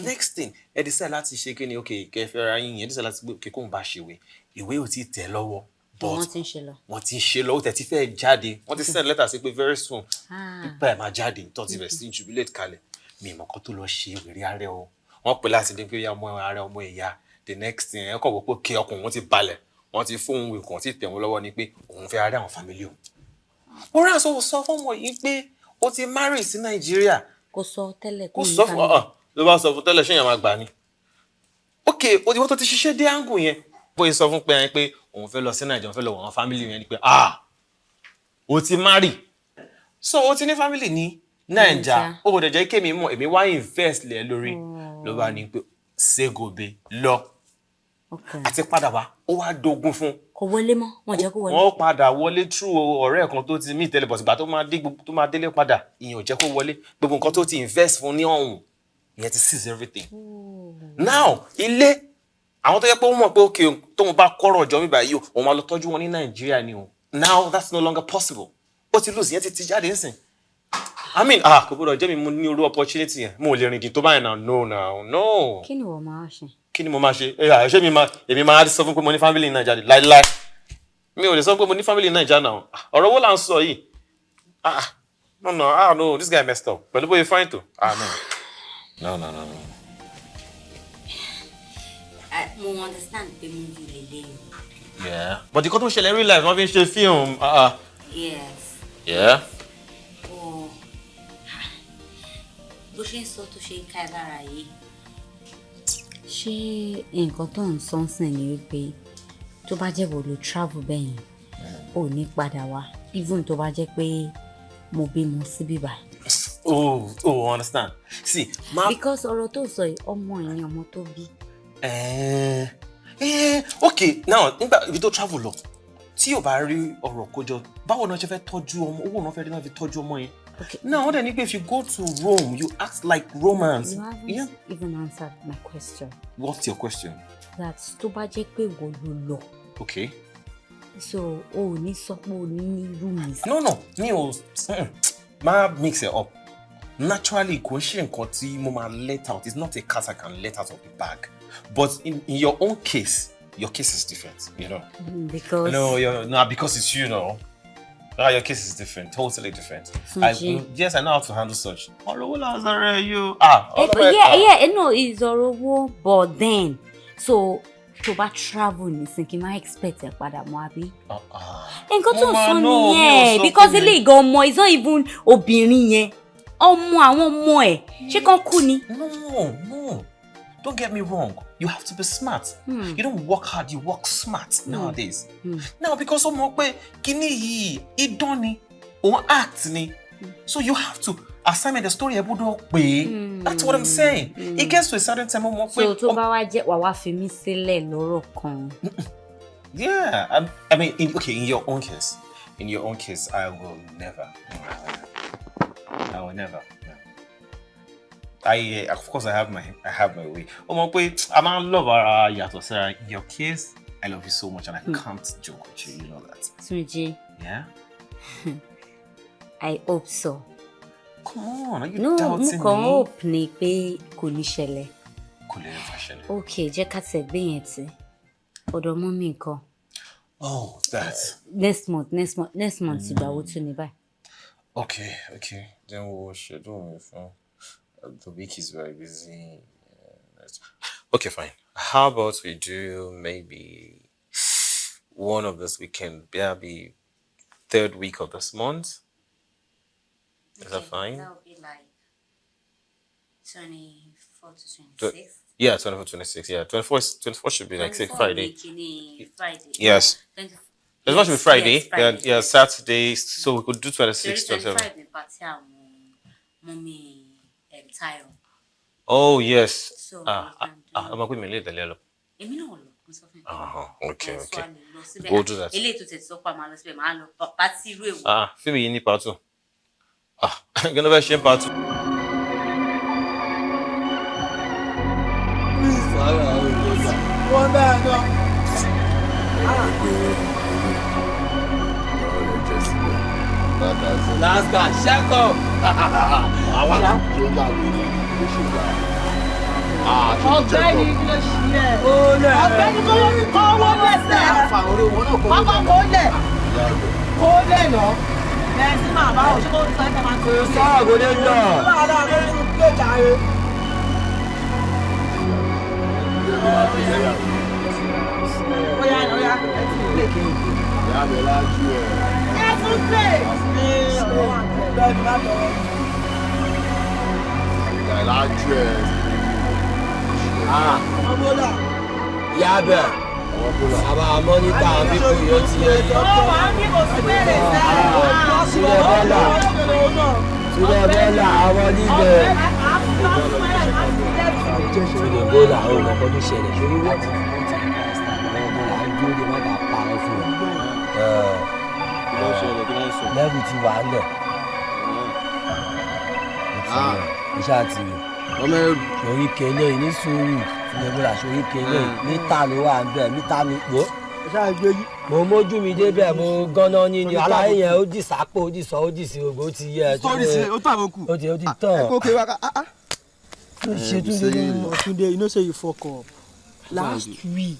Next thing, ẹ decide láti ṣe kí ni, okay, kẹfẹ́ ra yín, ẹ decide láti gbé okay kóun bá ṣe ìwé. Ìwé ò tí ì tẹ̀ lọ́wọ́. But Wọ́n ti ń ṣe lọ. Wọ́n ti ń ṣe lọ, ó tẹ̀ ti fẹ́ jáde. Wọ́n ti send letter sí pé very soon pípa ẹ̀ máa jáde, tó ti bẹ̀rẹ̀ sí jubilate kalẹ̀. Mi ìmọ̀ kan tó lọ ṣe wèrè ààrẹ o. Wọ́n pè láti dé pé ó yá ọmọ ààrẹ ọmọ ìyá. The next thing, ẹ̀ kọ̀ wọ́n pé kí ọkùnrin wọn ti balẹ̀. Wọ́n ti fóun ìwé kan tí tẹ̀ wọ́n lọ́wọ́ ni pé òun fẹ́ rí àwọn family òun. Mo rí àṣọ sọ fún ọmọ yìí pé ó ti marry sí Nàìjíríà. Kò sọ tẹ́lẹ̀. Kò sọ fún ọ ló bá sọ fún tẹ́lẹ̀, ṣé èèyàn máa gbà ni? Ok, òdiwọ́n tó ti ṣiṣẹ́ dé angle yẹn, bóyá sọ fún pé ẹni pé òun fẹ́ lọ sí Nàìjíríà, òun fẹ́ lọ wọ̀ àwọn family yẹn ni pé, ah, o ti marry, so o ti ní family ní Naija, o kò dẹ̀ jẹ́ kémi mọ̀, èmi wá invest lẹ̀ lórí, ló bá ní pé ségobe lọ àti padà wá, ó wá dogun fún. Kò wọlé mọ́, wọn jẹ́ kó wọlé. Wọ́n padà wọlé through ọ̀rẹ́ kan tó ti mí tẹ́lẹ̀, but ìgbà tó máa dé, tó máa délé padà, ìyẹn ò jẹ́ kó wọlé. Gbogbo nǹkan tó ti invest fún ní ọ̀hún Ìyẹn ti seize everything. Now, ilé àwọn tó yẹ pé wọ́n mọ̀ pé okay, tóun bá kọ́rọ̀ ọjọ́ mi báyìí o, òun máa lọ tọ́jú wọn ní Nàìjíríà ni o. Now that's no longer possible. Ó ti lose, ìyẹn ti ti jáde nsìn. I mean, ah, kò gbọdọ̀ jẹ́ mi mo ní irú opportunity yẹn. Mo ò lè rìn dì tó báyìí náà. No, now, no. Kí ni ìwọ máa ṣe? Kí ni mo máa ṣe? Ẹ ṣé mi máa, èmi máa sọ fún pé mo ní family ní Nàìjíríà láíláí? Mi ò lè sọ pé mo ní family ní Nàìjíríà náà. Ọ̀rọ̀ wo là ń sọ yìí? Ah, no, no, ah, no, this guy messed up. Pẹ̀lú bóyá fine tó. Ah, no. No, no, no, no. Mo understand pé movie lélẹ́yìn. Yeah. But nǹkan tó ń ṣẹlẹ̀ in real life, wọ́n fi ń ṣe film. Ah, ah. Yes. Yeah. Oh, bó ṣe ń sọ tó ṣe ń ká ẹ lára yìí. Ṣé nǹkan tó ń sọ ń sìn ni wípé tó bá jẹ́ wò ló travel bẹ́ẹ̀ yẹn, ò ní padà wá, even tó bá jẹ́ pé mo bímọ síbí báyìí? Oh, understand. See, ma. Because ọ̀rọ̀ tó sọ yìí, ọmọ ẹ̀ ni ọmọ tó bí. Okay, now nígbà ibi tó travel lọ, tí ò bá rí ọ̀rọ̀ kójọ, báwo ni wọ́n ṣe fẹ́ tọ́jú ọmọ? Owó náà fẹ́ rí náà fi tọ́jú ọmọ yẹn. Now, wọ́n dẹ̀ ní pé if you go to Rome, you act like Romans. You haven't even answered my question. What's your question? That tó bá jẹ́ pé ìwọ ló lọ. Okay. So o ò ní sọ pé o ní room. No, mi ò má mix it up. Naturally, kò ń ṣe nǹkan tí mo máa let out. It's not a cat I can let out of the bag. But in your own case, your case is different. Because No, because it's you know. Ah, your case is different, totally different. Túnjí. Yes, I know how to handle such. Ọ̀rọ̀ wo la sọ̀rọ̀ you? Ah, Eh, but yeah, no, it's ọ̀rọ̀ owó, but then, so tó bá travel nísìn, kí n má expect ẹ padà mọ́, àbí? Nǹkan tó ń sọ nìyẹn, because ilé ìgan ọmọ is not even obìnrin yẹn, ọmọ àwọn ọmọ ẹ̀, ṣé kán kú ni? No. Don't get me wrong. You have to be smart. You don't work hard, you work smart nowadays. Now, because ó mọ̀ pé kíní yìí idán ni, òun act ni. So you have to assignment the story ẹ gbọ́dọ̀ pé. That's what I'm saying. It gets to a certain time, ó mọ̀ pé. So tó bá wá jẹ́ wà wá fi mí sílẹ̀ lọ́rọ̀ kan? Yeah, I mean, okay, in your own case, I will never. I will never. No. Of course, I have my way. Ó mọ̀ pé a máa ń love ara yàtọ̀ síra. In your case, I love you so much and I can't joke with you. You know that. Túnjí. Yeah. I hope so. Come on, are you No, mo doubting kàn me? Hope ni pé kò ní ṣẹlẹ̀. Kò lè ever ṣẹlẹ̀. Ok, jẹ́ ká tẹ̀ gbé yẹn tí. Ọ̀dọ̀ mummy nǹkan. Oh, that. Next month, next month, next month, ìgbà wo tún ní báyìí? Okay. Then we'll schedule me for the week is very busy. Okay, fine. How about we do maybe one of this weekend, maybe third week of this month? Is that fine? That would be like 24 to 26. Yeah, 24, 26. Yeah, 24, 24 should be like, say, 24 Friday. Kini Friday. Yes. 20 24 should be Friday. Yes, Friday. Yeah, Saturday. So we could do 26, 27. 25 ní party àwọn mummy Tayo. Oh, yes. So Ah, we can ah, ọmọ pé mi lè tẹ̀lé ẹ lọ. Èmi náà lọ, mo sọ fún ẹ. Okay, So okay. a lè lọ síbẹ̀. We'll do that. Eléyìí tó tẹ̀ sọ pé a máa lọ síbẹ̀, máa lọ party irú èwo? Ah, fíìmù yìí ní part two. Ah, kí ló fẹ́ ṣe ń part two? Wọ́n bẹ́ẹ̀ náà. Last card, check up. Àwa tó ń bá wèrè ló ṣe gbà. Ọ̀gbẹ́ni, kí ló ṣí ẹ? Ọ̀gbẹ́ni, kó wọ́n lẹ́sẹ̀. Kọ́kọ́ kó lẹ̀ kó lẹ̀ nà. Bẹ́ẹ̀ sí màá bá òṣèlú tó ń sọ ẹ̀ máa tó. Sọ́ọ̀ kò lè lọ. Wàhálà ló ń gbé jàre. Óyá, óyá, ẹ ti lè. Ìyá mi lájú ẹ̀. Ẹ tún pè. Bẹ́ẹ̀ni, má tọrọ. Ìyá lájú ẹ̀. Ìyá bẹ̀, àbá monitor àwọn people yóò ti yẹ yín. Ó wà á ní kò sí bèrè sẹ́. Sílẹ̀ bọ́là, sílẹ̀ bọ́là, àwọn oníbẹ̀. Sílẹ̀ bọ́là, àwọn ọmọ kan tó ṣẹlẹ̀ ṣe wíwọ́ ti fi wọ́n ti fi pásítà àwọn ọmọ là ń dúró de wọ́n bá parọ́ fún ẹ. Level ti wà á lẹ̀. Iṣẹ́ àti rè. Ọmọ ẹrù. Orí kele ní sùúrù ìyẹ̀bùrà sórí kele mítà ló wà ń bẹ̀ mítà mi pò. Mo mójú mi débẹ̀ mo gánná ní ni aláyé yẹn ó dì sápò ó dì sọ ó dì sí gbogbo ó ti yẹ. Sórí sí ó tó àbókù. Ó ti tàn. Ẹ kó kéré wá ká. Ṣe Túndé ní. Túndé, you know say you fuck up last week.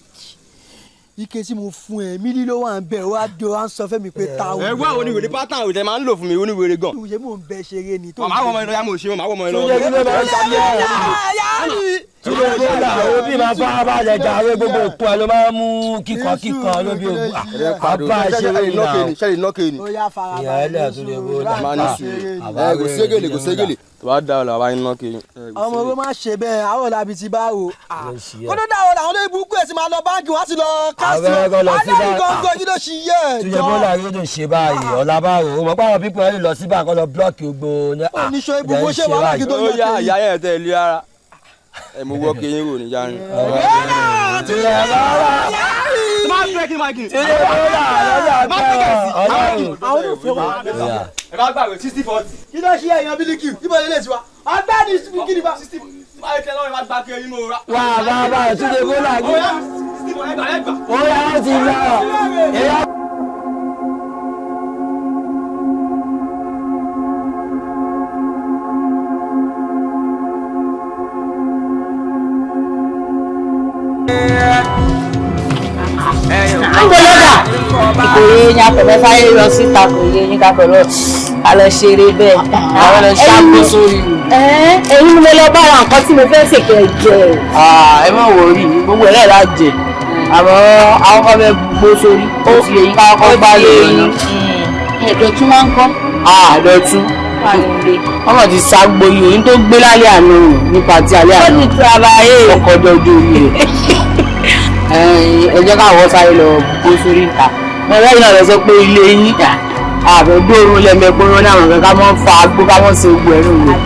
Ike tí mo fún ẹ mílí ló wà ń bẹ wá do wá ń sọ fẹ́mi pé táwọn. Ẹ wá oníwèrè pátá òtẹ máa ń lò fún mi oníwèrè gan. Ìwé mò ń bẹ ṣeré ni. Màá wọ ọmọ iná yá mo ṣe màá wọ ọmọ iná. Túndé kí ló máa ń ṣe ẹ? Túndé bọ́lá òbí máa bá balẹ̀ jàre gbogbo òkú ẹ ló máa ń mú kíkan kíkan lóbi ògùn. Àbá ṣeré ni náà. Ṣẹ́lẹ̀ nọ́ọ̀kẹ́ ni. Ó yá Ìyá ẹlẹ́ Túndé bọ́lá. Máa ní sùúrù. Ẹ kò ségèlè kò ségèlè. Tó bá dá ọ̀la wáyé nọ́ọ̀kẹ́ ni. Ọmọ owó má ṣe bẹ́ẹ̀ àwọn làbí ti bá wò. Kó tó dáwọ́ làwọn olóyìn burúkú ẹ̀ sì máa lọ báńkì wá sí lọ káàsì. Àwọn ẹgbẹ́ lọ sí Aláì gọ́ngọ́ yìí ló ṣì yẹ ẹ̀ Túndé bọ́lá yóò tó ṣe báyìí ọ̀la báwo o mọ̀ pé àwọn pípọ̀ ẹ̀ lọ sí báńkì lọ blọ́ọ̀kì gbogbo ní. Oníṣọ́ ibùgbó ṣe wàhálà kí tó Ó yá ìyá yẹn tẹ ilé ara. Ẹ mo wọ́ kí yín wò ní yára. Túndé bọ́lá. Tó bá fẹ́ kí n máa kí. Túndé bọ́lá lọ́jà bẹ́ẹ̀ ọlọ́run. Àwọn olùfẹ́ wa. Ẹ bá gbàgbé 60-40. Kí ló ṣe èèyàn bílíkì? Ibo lè lè tiwa. Ọgbẹ́ni kí ni bá. Báyìí tẹ lọ́wọ́ ẹ bá gbà kí ẹyin mo ra. Wà á bá bá Túndé bọ́lá gbé. Ó yá ó ti lọ. Ń gbọ́dọ̀ kò yé yín akọ̀fẹ́ sáré lọ síta kò yé yín kakọ̀ lọ a lọ ṣeré bẹ́ẹ̀ àwọn lọ ṣàkóso sórí o. Ẹ̀yin ni mo lọ bá àwọn nǹkan tí mo fẹ́ ṣèkẹ́ jẹ. Ẹ má wọrí gbogbo ẹ̀ náà jẹ àmọ́ àwọn kan fẹ́ gbó sórí ó ti yé yín kákọ́ gbá lè yín. Ẹ̀dọ̀tún máa ń kọ́. Àdọ̀tún wọ́n mọ̀ ti ṣàgbo yìí òyìn tó gbé lálẹ́ àná nípa ti alẹ́ àná Ó ti travayé. Ọkọ̀ ọjọ́ ojú omi rẹ̀ ẹ jẹ́ káwọ́ sáré lọ gbó sórí ìta wọn lẹ́yìn náà lọ sọ pé ilé yín àbẹ̀ gbóòórùn lẹ́mẹ̀gbóòrùn náà wọn ká mọ́ fa agbó ká mọ́ ṣe gbogbo ẹ̀rù rẹ̀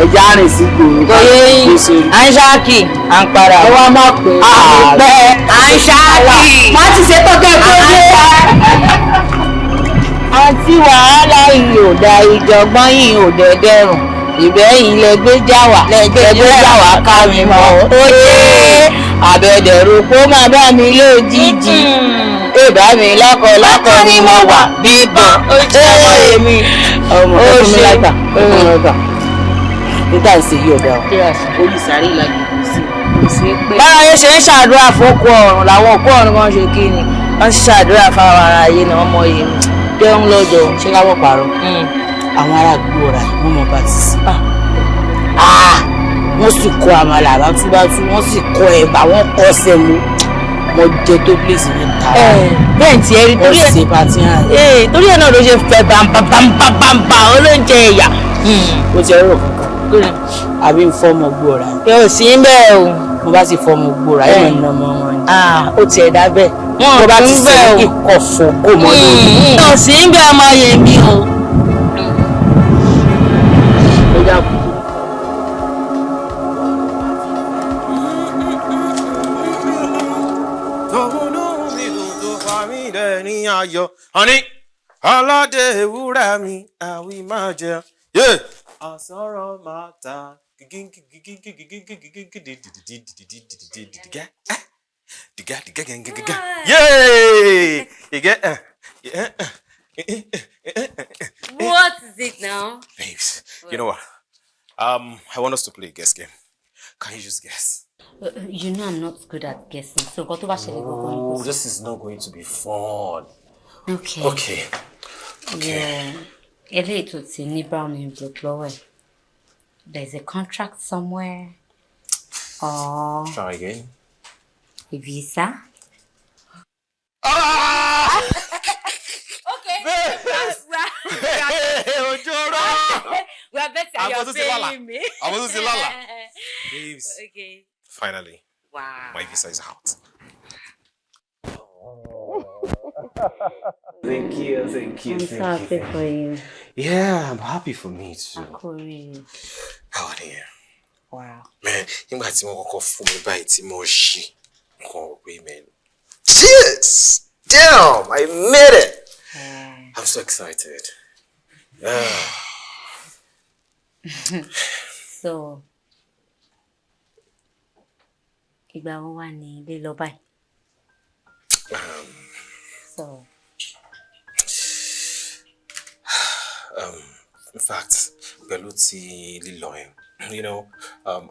ẹ jẹ́ àrìn sí gbòòrò Kò yé yín. gbó sórí. À ń ṣáàkì à ń para. Ẹ wá má pè é. Pẹ́ à ń ṣáàkì. Má ti ṣe tó kẹ́ tó dé. Àǹtí wàhálà yìí ò da ìjọ̀gbọ́n yìí ò dẹ́dẹ́rùn ìbẹ́ yìí lẹ gbé jáwà lẹ gbé jáwà ká mi mọ́ ó yé àbẹ̀dẹ̀rù kó má bá mi lójijì ìbá mi lákọ lákọ ni mo wà bíbọn ó jẹ́ ọmọ èmi Ọmọ ẹ fún mi lágbà ẹ fún mi lágbà nígbà tí yìí ọ̀dà o orí sàárè ìlànà kò sí kò sí pé. Báwo yóò ṣe ń ṣàdúrà fókù ọ̀run làwọn òkú ọ̀run kan ṣe kí ni wọ́n ń ṣàdúrà fáwọn ará ayé náà ọmọ yìí dẹ́hùn lọ́dọ̀. Ṣé káwọ́ pààrọ̀ àwọn ará àdúgbò rà wọ́n mọ̀ bá ti sí. Wọ́n sì kó àmàlà bátúbátú wọ́n sì kó ẹ̀bà wọ́n kọ́ sẹ́mu mo jẹ tó pèsè ní ta. Bẹ́ẹ̀ tí ẹ rí torí Wọ́n ṣe pàtí hàn. ẹ̀ torí ẹ̀ náà ló ṣe fẹ́ bàǹbàǹbàǹbà olóúnjẹ ẹ̀yà. Ó ti ẹrọ kankan àbí ń fọmọ gbòòrà. Ẹ ò sí ń bẹ́ẹ̀ o. Mo bá sì fọmọ gbòòrà ẹ̀ mọ̀ ní ọmọ wọn ni. Ó tiẹ̀ dá bẹ́ẹ̀. Mo bá ti sẹ́ ikọ̀ fògó mọ́ lórí. Wọn ò sí ń bẹ́ẹ̀ ọmọ yẹn mi o. Ó yà kú. Ayọ̀ honey aládé ewúrẹ́ mi àwí máa jẹ. Àsọ̀rọ̀ máa ta What is it now? Babes, you know what? I want us to play a guess game. Can you just guess? You know I'm not good at guessing, so nǹkan tó bá ṣẹlẹ̀ gangan ni kò Oh, sọ. this is not going to be fun. Okay. Okay. Yeah. Eléyìí tó ti ní brown envelope lọ́wọ́ ẹ̀. There's a contract somewhere or Try again. a visa. Okay. Ojoro. We are better. I'm You're supposed to lala. paying me. I'm supposed to lala. Babes. Okay. Finally. Wow. My visa is out. Thank you, thank you, I'm so thank you. happy for you. Yeah, I'm happy for me too. Akori. How are you? Wow. Man, nígbà tí wọ́n kọ́kọ́ fún mi báyìí tí mo ṣí nǹkan ò pé man. Yes! Damn! I made it! I'm so excited. So, Ìgbà wo wà ní ilé lọ báyìí? So, In fact, pẹ̀lú ti lílọ ẹ̀,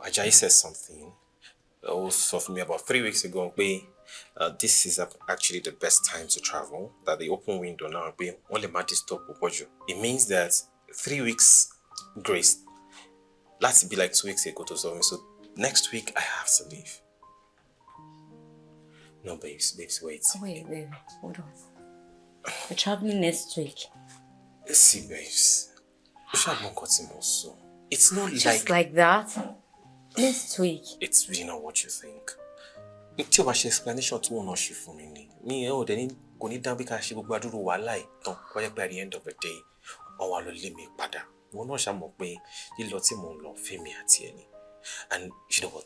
Ajayi said something. Ó sọ fún mi about 3 weeks ago pé this is actually the best time to travel, that the open window now pé wọ́n lè má disturb púpọ̀ jù. It means that 3 weeks grace láti be like 2 weeks ago to sọ mi, so next week I have to leave. No, babes, babes, wait. Wait, wait, wait, hold on. We're traveling next week. See, babes, ó ṣàgbọ́n nǹkan tí mo sọ. It's not Just like like that. Next week. It's really not what you think. Tí o bá ṣe explanation tí wọn náà ṣe fún mi ni, mi ẹ ò dẹ̀ ní kò ní dá bí ká ṣe gbogbo àdúró wàhálà ẹ̀ tán, wáyé pé at the end of the day, wọ́n wá lọ lé mi padà. Ìwọ náà ṣàmọ̀ pé lílọ tí mò ń lọ fẹ́mi àti ẹni. And you know what,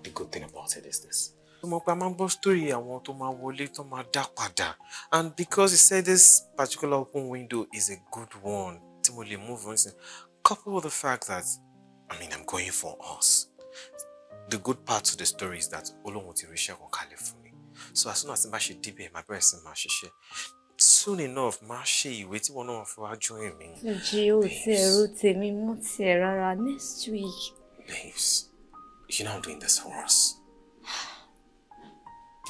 the good thing about it is this. Mo mọ̀ pé a máa ń gbọ́ story àwọn tó máa wọlé tó máa dá padà, and because he said this particular open window is a good one tí mo lè move on sí, coupled with the fact that, I mean, I'm going for us. The good part to the story is that Olóhun ti ríṣẹ́ kan kalẹ̀ fún mi. So as soon as n bá ṣe débẹ̀, màá bẹ̀rẹ̀ sí máa ṣiṣẹ́. Soon enough, máa ṣe ìwé tí wọn náà fi wá join mi. Túnjí, ó ti ẹ̀rọ tèmi mú tiẹ̀ rárá next week. Babes, you know I'm doing this for us.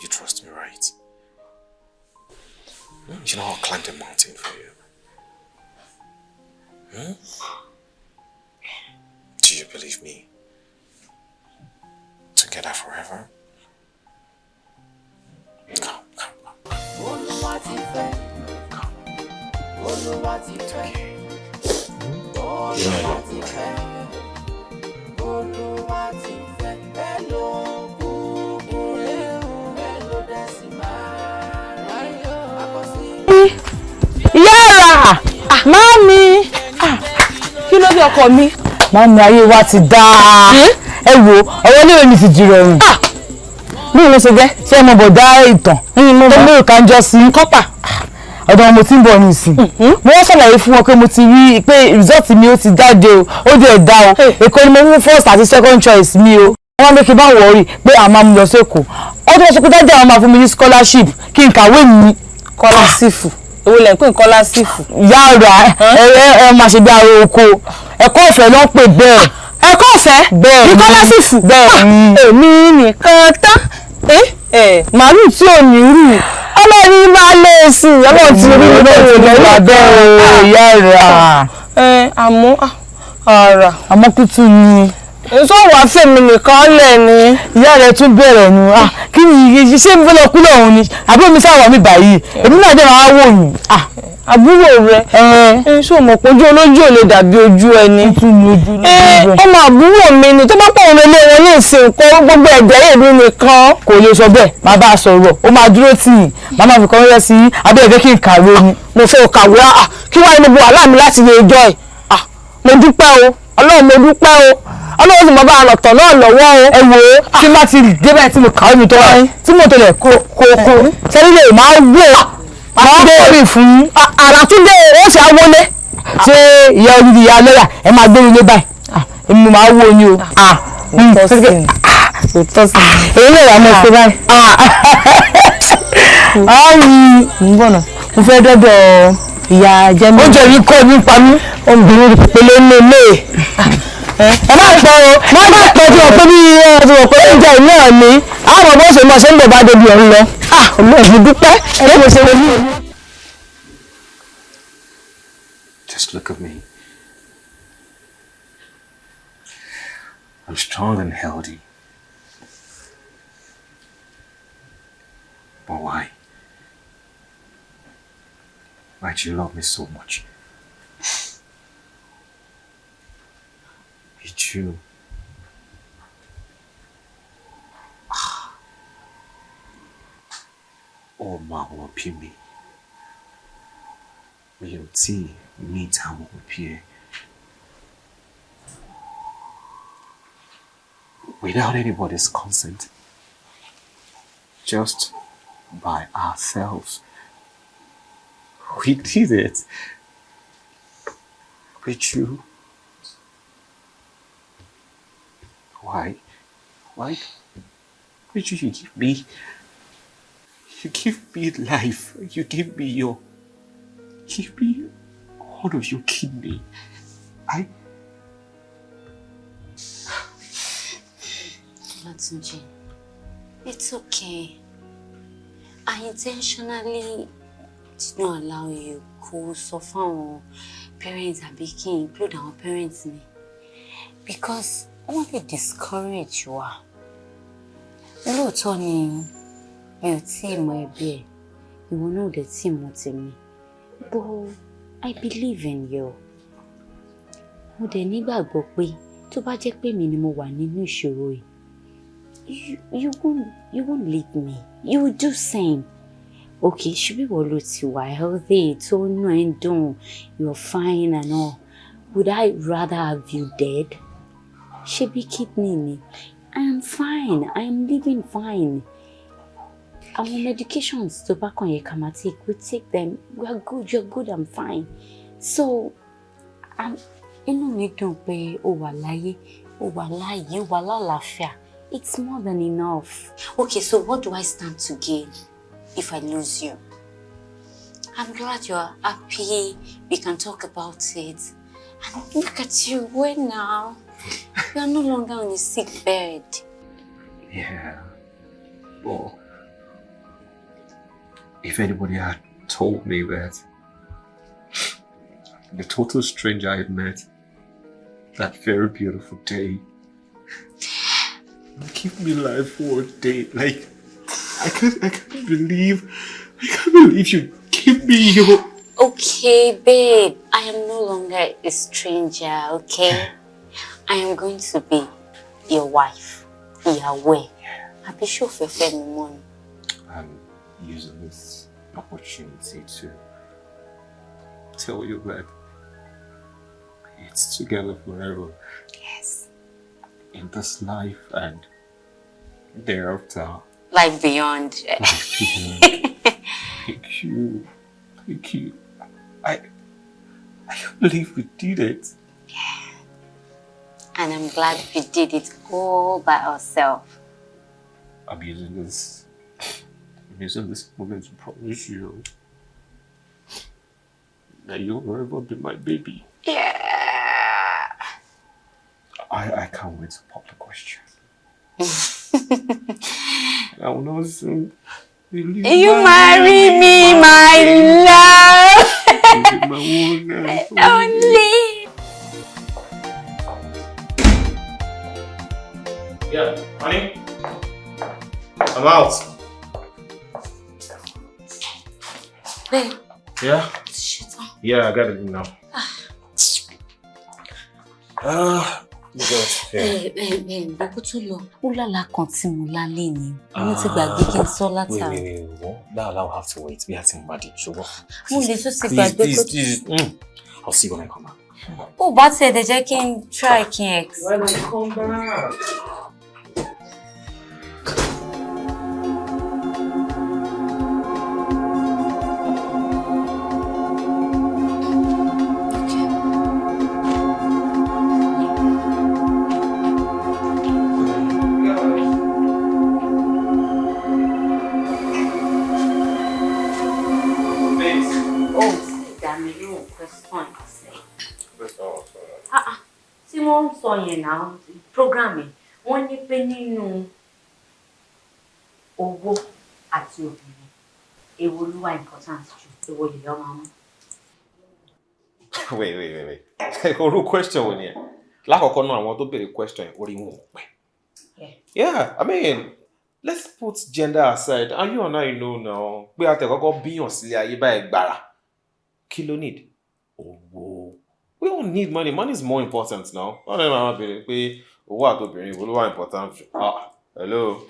You trust me, right? You know I'll climb the mountain for you. Hmm? Do you believe me? Together forever? Come, come, come. Olúwa ti fẹ́. Olúwa ti fẹ́. Olúwa ti fẹ́. Olúwa ti fẹ́. Bẹ́ẹ̀ ló kúkú rí, bẹ́ẹ̀ ló dẹ̀ sì máa rí. Àkọsílẹ̀. Ìyá àrà, mummy, kí ló dé, ọkọ mi? Mummy, ayé wa ti dáa. Ẹ wo, ọ̀rọ̀ ilé mi ti dìrọ̀rùn. Bí mo ṣe jẹ́? Ṣé mo bọ̀ dá ìtàn tó mú ìka ń jọ sí kọ́pà? Ọ̀dọ̀ wọn mo ti ń bọ̀ nísìn. Mo wọ́n ṣàlàyé fún wọn pé mo ti rí i pé result mi ó ti jáde o, ó dẹ̀ dá o. Èkó ni mo mú first àti second choice mi o. Wọ́n ní kí n bá worry pé àwọn máa mú lọ sí Èkó. Ó tún wọ́n sọ pé dájú àwọn máa fún mi ní scholarship kí n kàwé mi. Kọ́lásìfù, èwo lẹ̀ ń pè ní kọ́lásìfù? Ìyá rà, ẹ ẹ máa ṣe bí ara oko, ẹ̀kọ́ ọ̀fẹ́ ló ń pè bẹ́ẹ̀. Ẹ̀kọ́ ọ̀fẹ́? Bẹ́ẹ̀. Ní kọ́lásìfù? Bẹ́ẹ̀ ni. Èmi nìkan tán, màálù tí ò ní rù, ọlọ́ọ̀ni máa lé sí i, ọlọ́ọ̀ ti rí mi lórí ìgbà bẹ́ẹ̀ o, ìyá rà. Àmọ́ ara. Àmọ́ kútù ni. Èso wàá fèmí nìkan lẹ̀ ni. Ìyá rẹ̀ tún bẹ̀rẹ̀ nu. Kí ni ṣé mo fẹ́ lọ kú lọ́hùn ni? Àbúrò mi sáwà mi báyìí, èmi náà dẹ̀ máa wò yín. Àbúrò rẹ ẹ, ṣé o mọ̀ pé ojú olójú ò lè dàbí ojú ẹni? Ọmọ àbúrò mi ni, tó bá pọ̀ òun lé wọn ní ìsìn nǹkan gbogbo ẹ̀jẹ̀ èmi nìkan. Kò lè sọ bẹ́ẹ̀, máa bá a sọ̀rọ̀, ó máa dúró tì yín, máa máa fi kọ́ rẹ́ sí yín. Àbí ẹ fẹ́ kí n kàwé ni? Mo fẹ́ kàwé. Kí wàá ní gbogbo wàhálà mi láti yẹ ẹjọ́ ẹ̀. Mo dúpẹ́ o Ọlọ́run, mo dúpẹ́ o Ọlọ́run, sì mọ bá àlọ́tọ̀ náà lọ́wọ́ o. Ẹ wo, tí má ti débẹ̀ tí mo kàwé mi tó wáyé tí mo tẹ̀lé kó kó sẹ́ni lè máa wò máa gbé fún. Àràtúndé, ó ṣe àwọlé. Ṣé ìyá olùdí, ìyá lọ́yà, ẹ máa gbé ilé báyìí, èmi máa wò ni o. Èyí lè wà mọ́ ṣe báyìí. Àmì ń bọ̀ náà, mo fẹ́ dọ́dọ̀ ìyá jẹ́mi. Oúnjẹ yìí kọ́ ní pa mí. Obìnrin pèlè ní ilé. Ẹ má pẹ́ o, má má pẹ́ tí wọ́n pé bí ẹ ti wọ́n pé oúnjẹ yìí náà ni àwọn ọmọ ṣe máa ṣe ń bọ̀ bá débi ọ̀hún lọ. Olóògùn dúpẹ́ ẹ, mo ṣe wọlé. Just look at me. I'm strong and healthy. But why? Why do you love me so much? It's you. Oh, my òbí mi. Mi ò tí meet àwọn òbí ẹ. Without anybody's consent. Just by ourselves. We did it. With you. Why? Why? Péjú, you give me life. You give me your, give me all of your kidney. I, Olatunji, it's okay. I intentionally did not allow you kó sọ fún àwọn parents àbí kí n include àwọn parents mi because wọ́n lè discourage wa. Lóòótọ́ ni mi ò tí ì mọ ẹbí ẹ̀, ìwọ náà ò dẹ̀ tí ì mọ tèmi. But I believe in you. Mo dẹ̀ nígbàgbọ́ pé tó bá jẹ́ pé mi ni mo wà nínú ìṣòro yìí, you won't leave me. You will do same. Okay, ṣebí ìwọ ló ti wà healthy, tó inú ẹ̀ ń dùn, you're fine and all. Would I rather have you dead? Ṣebí kidney ni? I am fine. I am living fine. Àwọn medications tó bá kàn yẹ ká máa take, we take them. We are good, you're good, I'm fine. So, inú mi dùn pé o wà láyé, o wà láàyè, o wà lálàáfíà. It's more than enough. Okay, so what do I stand to gain if I lose you? I'm glad you're happy. We can talk about it. And look at you, where now? You are no longer on a sick bed. Yeah. But if anybody had told me that the total stranger I had met that very beautiful day give me life for a day, like I can't believe you give me your Okay, babe. I am no longer a stranger, okay? I am going to be your wife. Ìyàwó ẹ̀. Àbí ṣó fẹ́ fẹ́ mi mọ́ ni? I'm using this opportunity to tell you that it's together forever. Yes. In this life and thereafter. Life beyond. Life beyond. Thank you. Thank you. I can't believe we did it. And I'm glad we did it all by ourselves. I'm using this moment to promise you that you'll forever be my baby. Yeah. I can't wait to pop the question. I will not soon. Will you, You marry me, my love. My one and only. Yeah, honey. I'm out. Babe, Yeah? shit. Yeah, I gotta leave now. Ah, because, yeah. Ẹ ẹ ẹ bó tó lọ, ó lálàá kan tí mo lá léni. Mo ti gbàgbé kí n sọ Wait, látàrí. wait, wait, wait. That will have to wait. We have to marry, sugar. Mo lè tún ti Please, gbàgbé please, kó. please. I'll see you when I come back. Ó bá tiẹ̀ dẹ̀ jẹ́ kí n try kí n ex. When I come back. Ó sì dá mi lóhùn question ṣe. Ah ah, tí wọ́n ń sọ yẹn náà, program yẹn, wọ́n ní pé nínú owó àti obìnrin, èwo ló wà important jù, èwo lèèyàn máa mú? Wait, wait, wait, wait. Irú question wo ni ẹ? Lákọ̀ọ́kọ́ náà, àwọn tó béèrè question yẹn, orí wọn ò pé. Yeah, I mean, let's put gender aside. And you and I know now pé àtẹ̀kọ́kọ́ bíyàn sílé ayé báyìí gbàrà. Kí ló need? Owó. We don't need money. Money is more important now. Wọ́n lè máa béèrè pé owó àtobìnrin, èwo ló wà important jù? Ah, hello.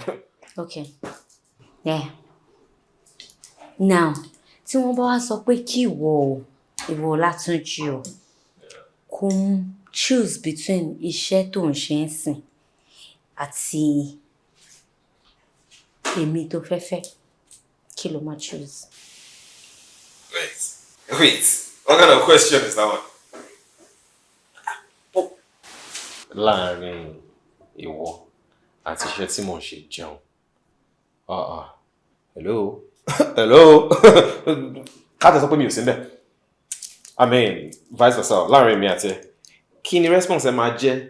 Okay. Yeah. Now, tí wọ́n bá wá sọ pé kí ìwọ o, ìwọ Ọlátúnjí o, kó mú choose between iṣẹ́ tó ń ṣe ń sìn àti èmi tó fẹ́ fẹ́, kí ló máa choose? Wait. Wait. What kind of question is that one? Láàárín ìwọ àti iṣẹ́ tí mò ń ṣe jẹun. Ah ah, hello, hello. Káàtà sọ pé mi ò sí níbẹ̀. I mean, vice versa, láàrin mi àti ẹ. Kí ni response ẹ máa jẹ́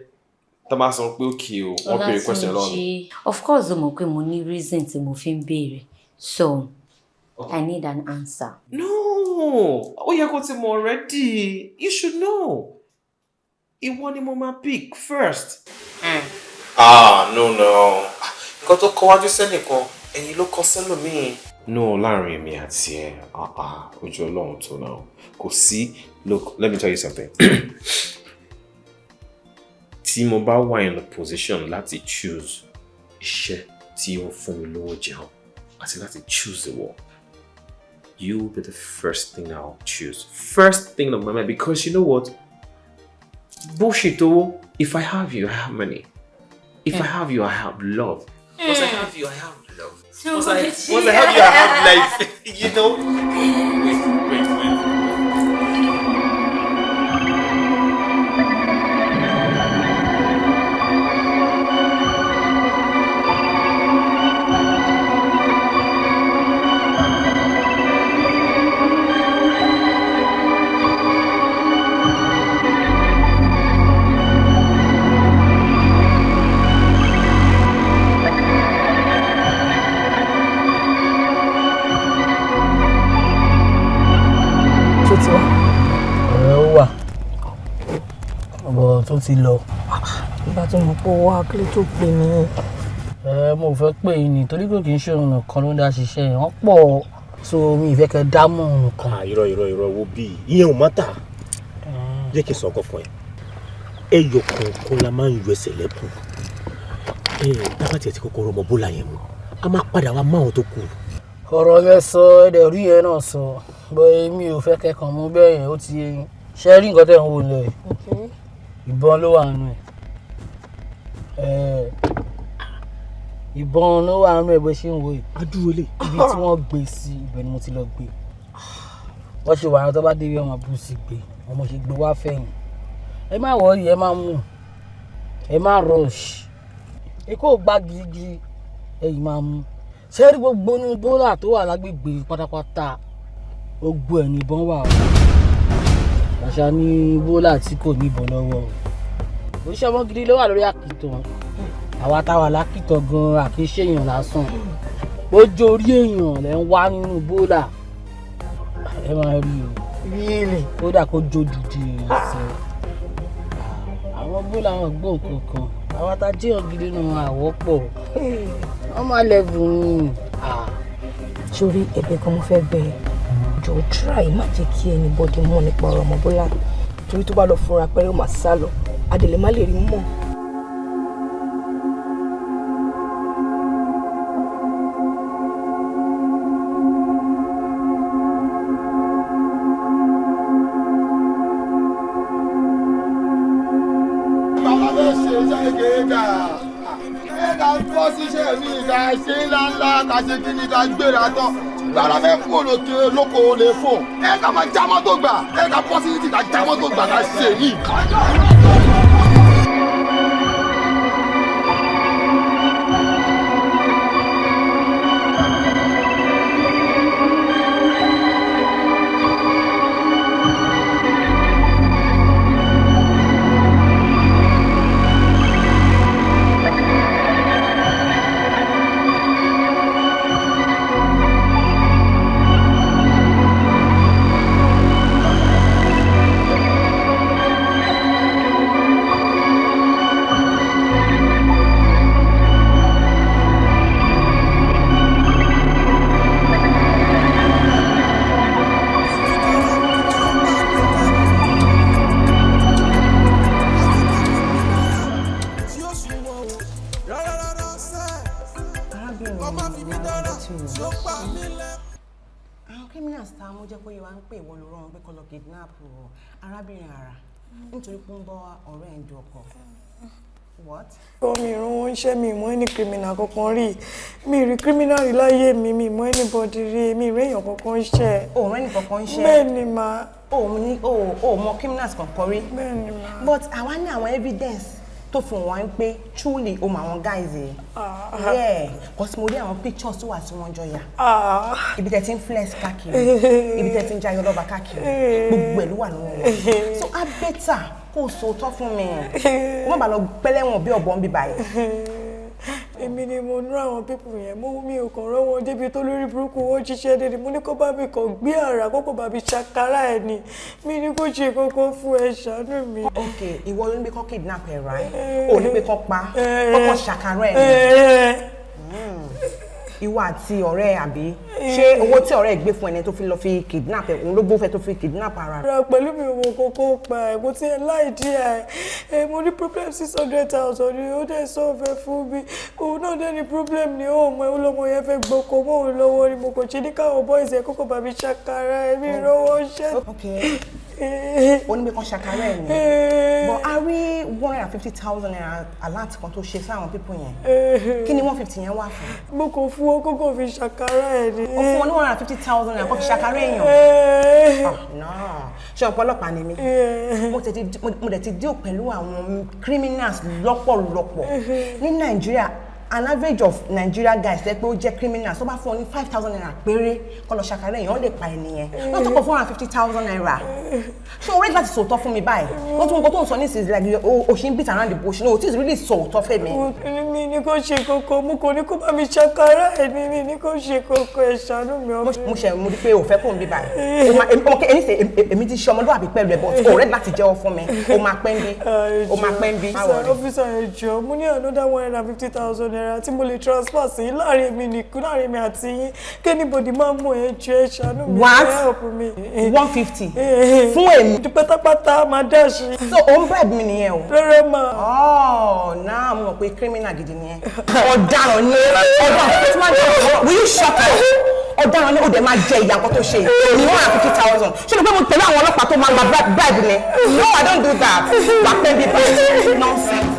tá a bá sọ pé okay o, wọ́n béèrè question lọ́wọ́ mi? Ọlátúnjí, of course o mọ̀ pé mo ní reason tí mo fi ń béèrè, so I need an answer. No, ó yẹ kó ti mọ̀ already. You should know. Ìwọ ni mo máa pick first. Ah, no, no. Nǹkan tó kọ wájú sẹ́nìkan, ẹ̀yìn ló kọ sẹ́lòmíì. No, láàrin èmi àti ẹ, ah ah, ojú Ọlọ́run tó náà. Kò sí, look, let me tell you something. Tí mo bá wà in the position láti choose iṣẹ́ tí ó fún mi lówó jẹun àti láti choose the work, you will be the first thing I'll choose. First thing on my mind, because you know what? Bullshit owó, if I have you, I have money. If I have you, I have love. Once I have you, I have love. Once I have you, I have life. You know? Wait, wait, wait. Ṣó ti wá? Ọ̀rẹ́, ó wà ọ̀bọ̀ tó ti lọ. Ìgbà tó mọ̀ pé owó akílé tó pè mí. Ẹ mo fẹ́ pè yín ni torí pé kì í ṣe òun nìkan ló ń dá ṣiṣẹ́ yẹn, wọ́n pọ̀, so mi ì fẹ́ kẹ́ dá mọ́ òun nìkan. Irọ́, irọ́, irọ́. Wo bíi ìyẹn ò má tà. Jẹ́ kí n sọ ọkọ fún ẹ. Ẹyọ kọ̀ọ̀kan la máa ń yọ ẹsẹ̀ lẹ́kùn. Ẹ tábà tiẹ̀ ti kọ́kọ́ rọmọ bólà yẹn mu, a máa padà wá máwọn tó kù. Ọ̀rọ̀ yẹn sọ, ẹ̀dẹ̀ rí yẹn náà sọ bọ́, èmi ò fẹ́ kẹ́kàn mú bẹ́ẹ̀ yẹn. Ó ti yé yín. Ṣe rí nǹkan tẹ̀ ń wò lẹ̀? Ìbọn ló wà nù ẹ̀. Ìbọn ló wà nù ẹ̀ bó ṣe ń wò yìí. Adúró lè. Ibi tí wọ́n gbé sí ibẹ̀ ni mo ti lọ gbé. Wọ́n ṣe wàhálà tó bá débi ọmọ bú sí gbé ọmọ ṣe gbé wá fẹ̀yìn. Ẹ má worry, ẹ má mú, ẹ má rush. Èkó gba girigiri, ẹ̀yìn máa mú. Ṣé rí gbogbo inú bólà tó wà lágbègbè pátápátá, gbogbo ẹ̀ ní ìbọn wà o. Àṣà ní bólà tí kò ní ìbọn lọ́wọ́ o. Oríṣi ọmọ gidi ló wà lórí àkìtàn. Àwa táwa lákìtàn gan-an àkíńṣe èèyàn lásán. Bójú orí èèyàn lẹ́ ń wá nínú bólà, ẹ máa rí o. Really? Kódà kó jó dùdú èèyàn sẹ. Àwọn bólà wọn gbọ́ nǹkan kan. Àwa tá a jẹ́yàn gidi nù àwọ́pọ̀. Wọ́n máa lẹ́bùn ni. Sórí, ẹ̀bẹ̀ kan mo fẹ́ bẹ̀ ẹ́. Jọ̀ọ́, try má jẹ́ kí anybody mọ̀ nípa ọ̀rọ̀ ọmọ Bọ́lá, torí tó bá lọ fúnra pẹ́rẹ́, ó máa sá lọ, adèlè má lè rí mọ́. Bàbá fẹ́ ṣe iṣẹ́ kékeré kà. Ẹ ká bọ́ síṣẹ́ mi, ká ṣe ńláńlá, ká ṣe kí ni, ká gbéra tán. Gbàrà fẹ́ kú òlòkè lóko lè fò. Ẹ ká máa já mọ́tò gbà. Ẹ ká bọ́ sí títì, ká já mọ́tò gbà, ká ṣe mí. Àwọn criminals tá a mú jẹ́ kó yé wa ń pè ìwọ ló rán wọn pé kó lọ kidnap arábìnrin Àrà nítorí pé ó ń bọ́ ọ̀rẹ́ ẹ̀ ń du ọkọ. What? Kọ́ mi ìrún wọn ṣẹ́ mi ìmọ̀ ẹni criminal kankan rí. Mi rí criminal rí láyé mi, mi ìmọ̀ anybody rí, mi rí èèyàn kankan ṣẹ́. O ò rẹ́ nìkankan ṣẹ́. Bẹ́ẹ̀ ni mà. O ò ní o ò mọ criminals kankan rí. Bẹ́ẹ̀ ni mà. But àwa ní àwọn evidence Tó fi hàn wá ń pé truly o mọ àwọn guys yìí. Yeah, cause mo rí àwọn pictures tó wà tí wọ́n jọ yà. Ibi tẹ́ ti ń flex káàkiri, ibi tẹ́ ti ń jayọ̀ lọ́ba káàkiri, gbogbo ẹ̀ ló wà lọ́wọ́ wọn. So á better kó o sòótọ́ fún mi. Kó má bàa lọ pẹ́lẹ́wọ̀n bí ọ̀bọ̀n bí báyìí. Èmi ni mo nú àwọn people yẹn. Mo mi ò kàn rán wọn débi tó lórí burúkú wọn ṣiṣẹ́ dé ni. Mo ní kó bá mi kàn gbé àrà, kó kò bá mi ṣàkárà ẹ̀ ni. Mi ní kó ṣe kankan fún ẹ, ṣàánú mi. Ok, ìwọ ló ní pé kán kidnap ẹ, right? Ò ní pé kán pa, kọ́kọ́ ṣàkárà ẹ̀ ni. Ìwọ àti ọ̀rẹ́ ẹ, àbí ṣé owó tí ọ̀rẹ́ ẹ gbé fún ẹni tó fi lọ fi kidnap ẹ, òun ló gbófẹ́ tó fi kidnap ara rẹ̀? Ra pẹ̀lú mi ò mọ kókó pa ẹ̀, kò tí ẹ láì díẹ̀ ẹ̀. Mo ní problem, 600,000 ni ó dẹ̀ sọ̀fẹ́ fún mi. Òun náà dẹ̀ ní problem ni ó mọ ẹ̀ lọ́mọ yẹn fẹ́ gbọ́kọ̀ mọ́ òun lọ́wọ́ ni. Mo kò ṣe ní káwọn boys ẹ̀ kókò bá mi ṣàkàrà ẹ̀, mi rọ́wọ́ ṣẹ́. Ok, ó ní pé kán ṣàkárà ẹ̀ ni, but a rí ₦150,000 alert kan tó ṣe sáwọn people yẹn. Kí ni 150 yẹn wà fún? Mo kò fún wọn kókò fi ṣàkàrà ẹ̀ ni. Ó fún wọn ní ₦150,000 kó fi ṣàkárà èèyàn? Ah, no, ṣé ọ̀pọ̀lọpàá ni mí? Mo dẹ̀ ti deal pẹ̀lú àwọn criminals lọ́pọ̀lọpọ̀ ní Nàìjíríà. An average of Nigeria guys ẹ pé ó jẹ́ criminals, tó bá fún ọ ní ₦5,000 péré kó lọ ṣàkárà èèyàn, ó lè pa ẹnìyẹn. Wọ́n tó kọ ₦450,000. Ṣé o ready láti sòótọ́ fún mi báyìí? Wọ́n tún nǹkan tó ń sọ nísinsìnyí, like o ṣì ń beat around the bush. No, o ti really sòótọ́ fẹ́ mi. Mi ní kó ṣe kókó, mo kò ní kó bá mi ṣàkàrà ẹ̀ ni. Mi ní kó ṣe kókó, ẹ̀ ṣàánú mi. Mo ṣe mo rí pé o fẹ́ kó n bí báyìí. O máa ọmọ kẹ́ ẹni sè èmi ti ṣe ọmọlúwàbí pẹ̀lú ẹ̀, but o ready láti jẹ́wọ́ fún mi. O máa pẹ́ ń bí, o máa pẹ́ ń bí. Officer, ẹ jọ̀ọ́, mo ní another ₦150,000 tí mo lè transfer sí láàrin èmi nìkan, láàrin èmi àti yín, kí anybody máa mọ̀. Ẹ jọ̀ọ́, ẹ ṣàánú mi. What? Ẹ help mi. 150 fún èmi? Pátápátá máa dáṣe. So o ń bribe mi nìyẹn o? Rárá mà. Oh, náà mo mọ̀ pé criminal gidi nìyẹn. Ọ̀daràn ni, ọ̀daràn tí máa jẹ́. Will you shut up? Ọ̀daràn ni. Ó dẹ̀ máa jẹ ìyà nǹkan tó ṣe yìí ní 150,000. Ṣé o pé mo tẹ̀lé àwọn ọlọ́pàá tó máa gba bribe ni? No, I don't do that. Wà pẹ́ bí báyìí, nonsense.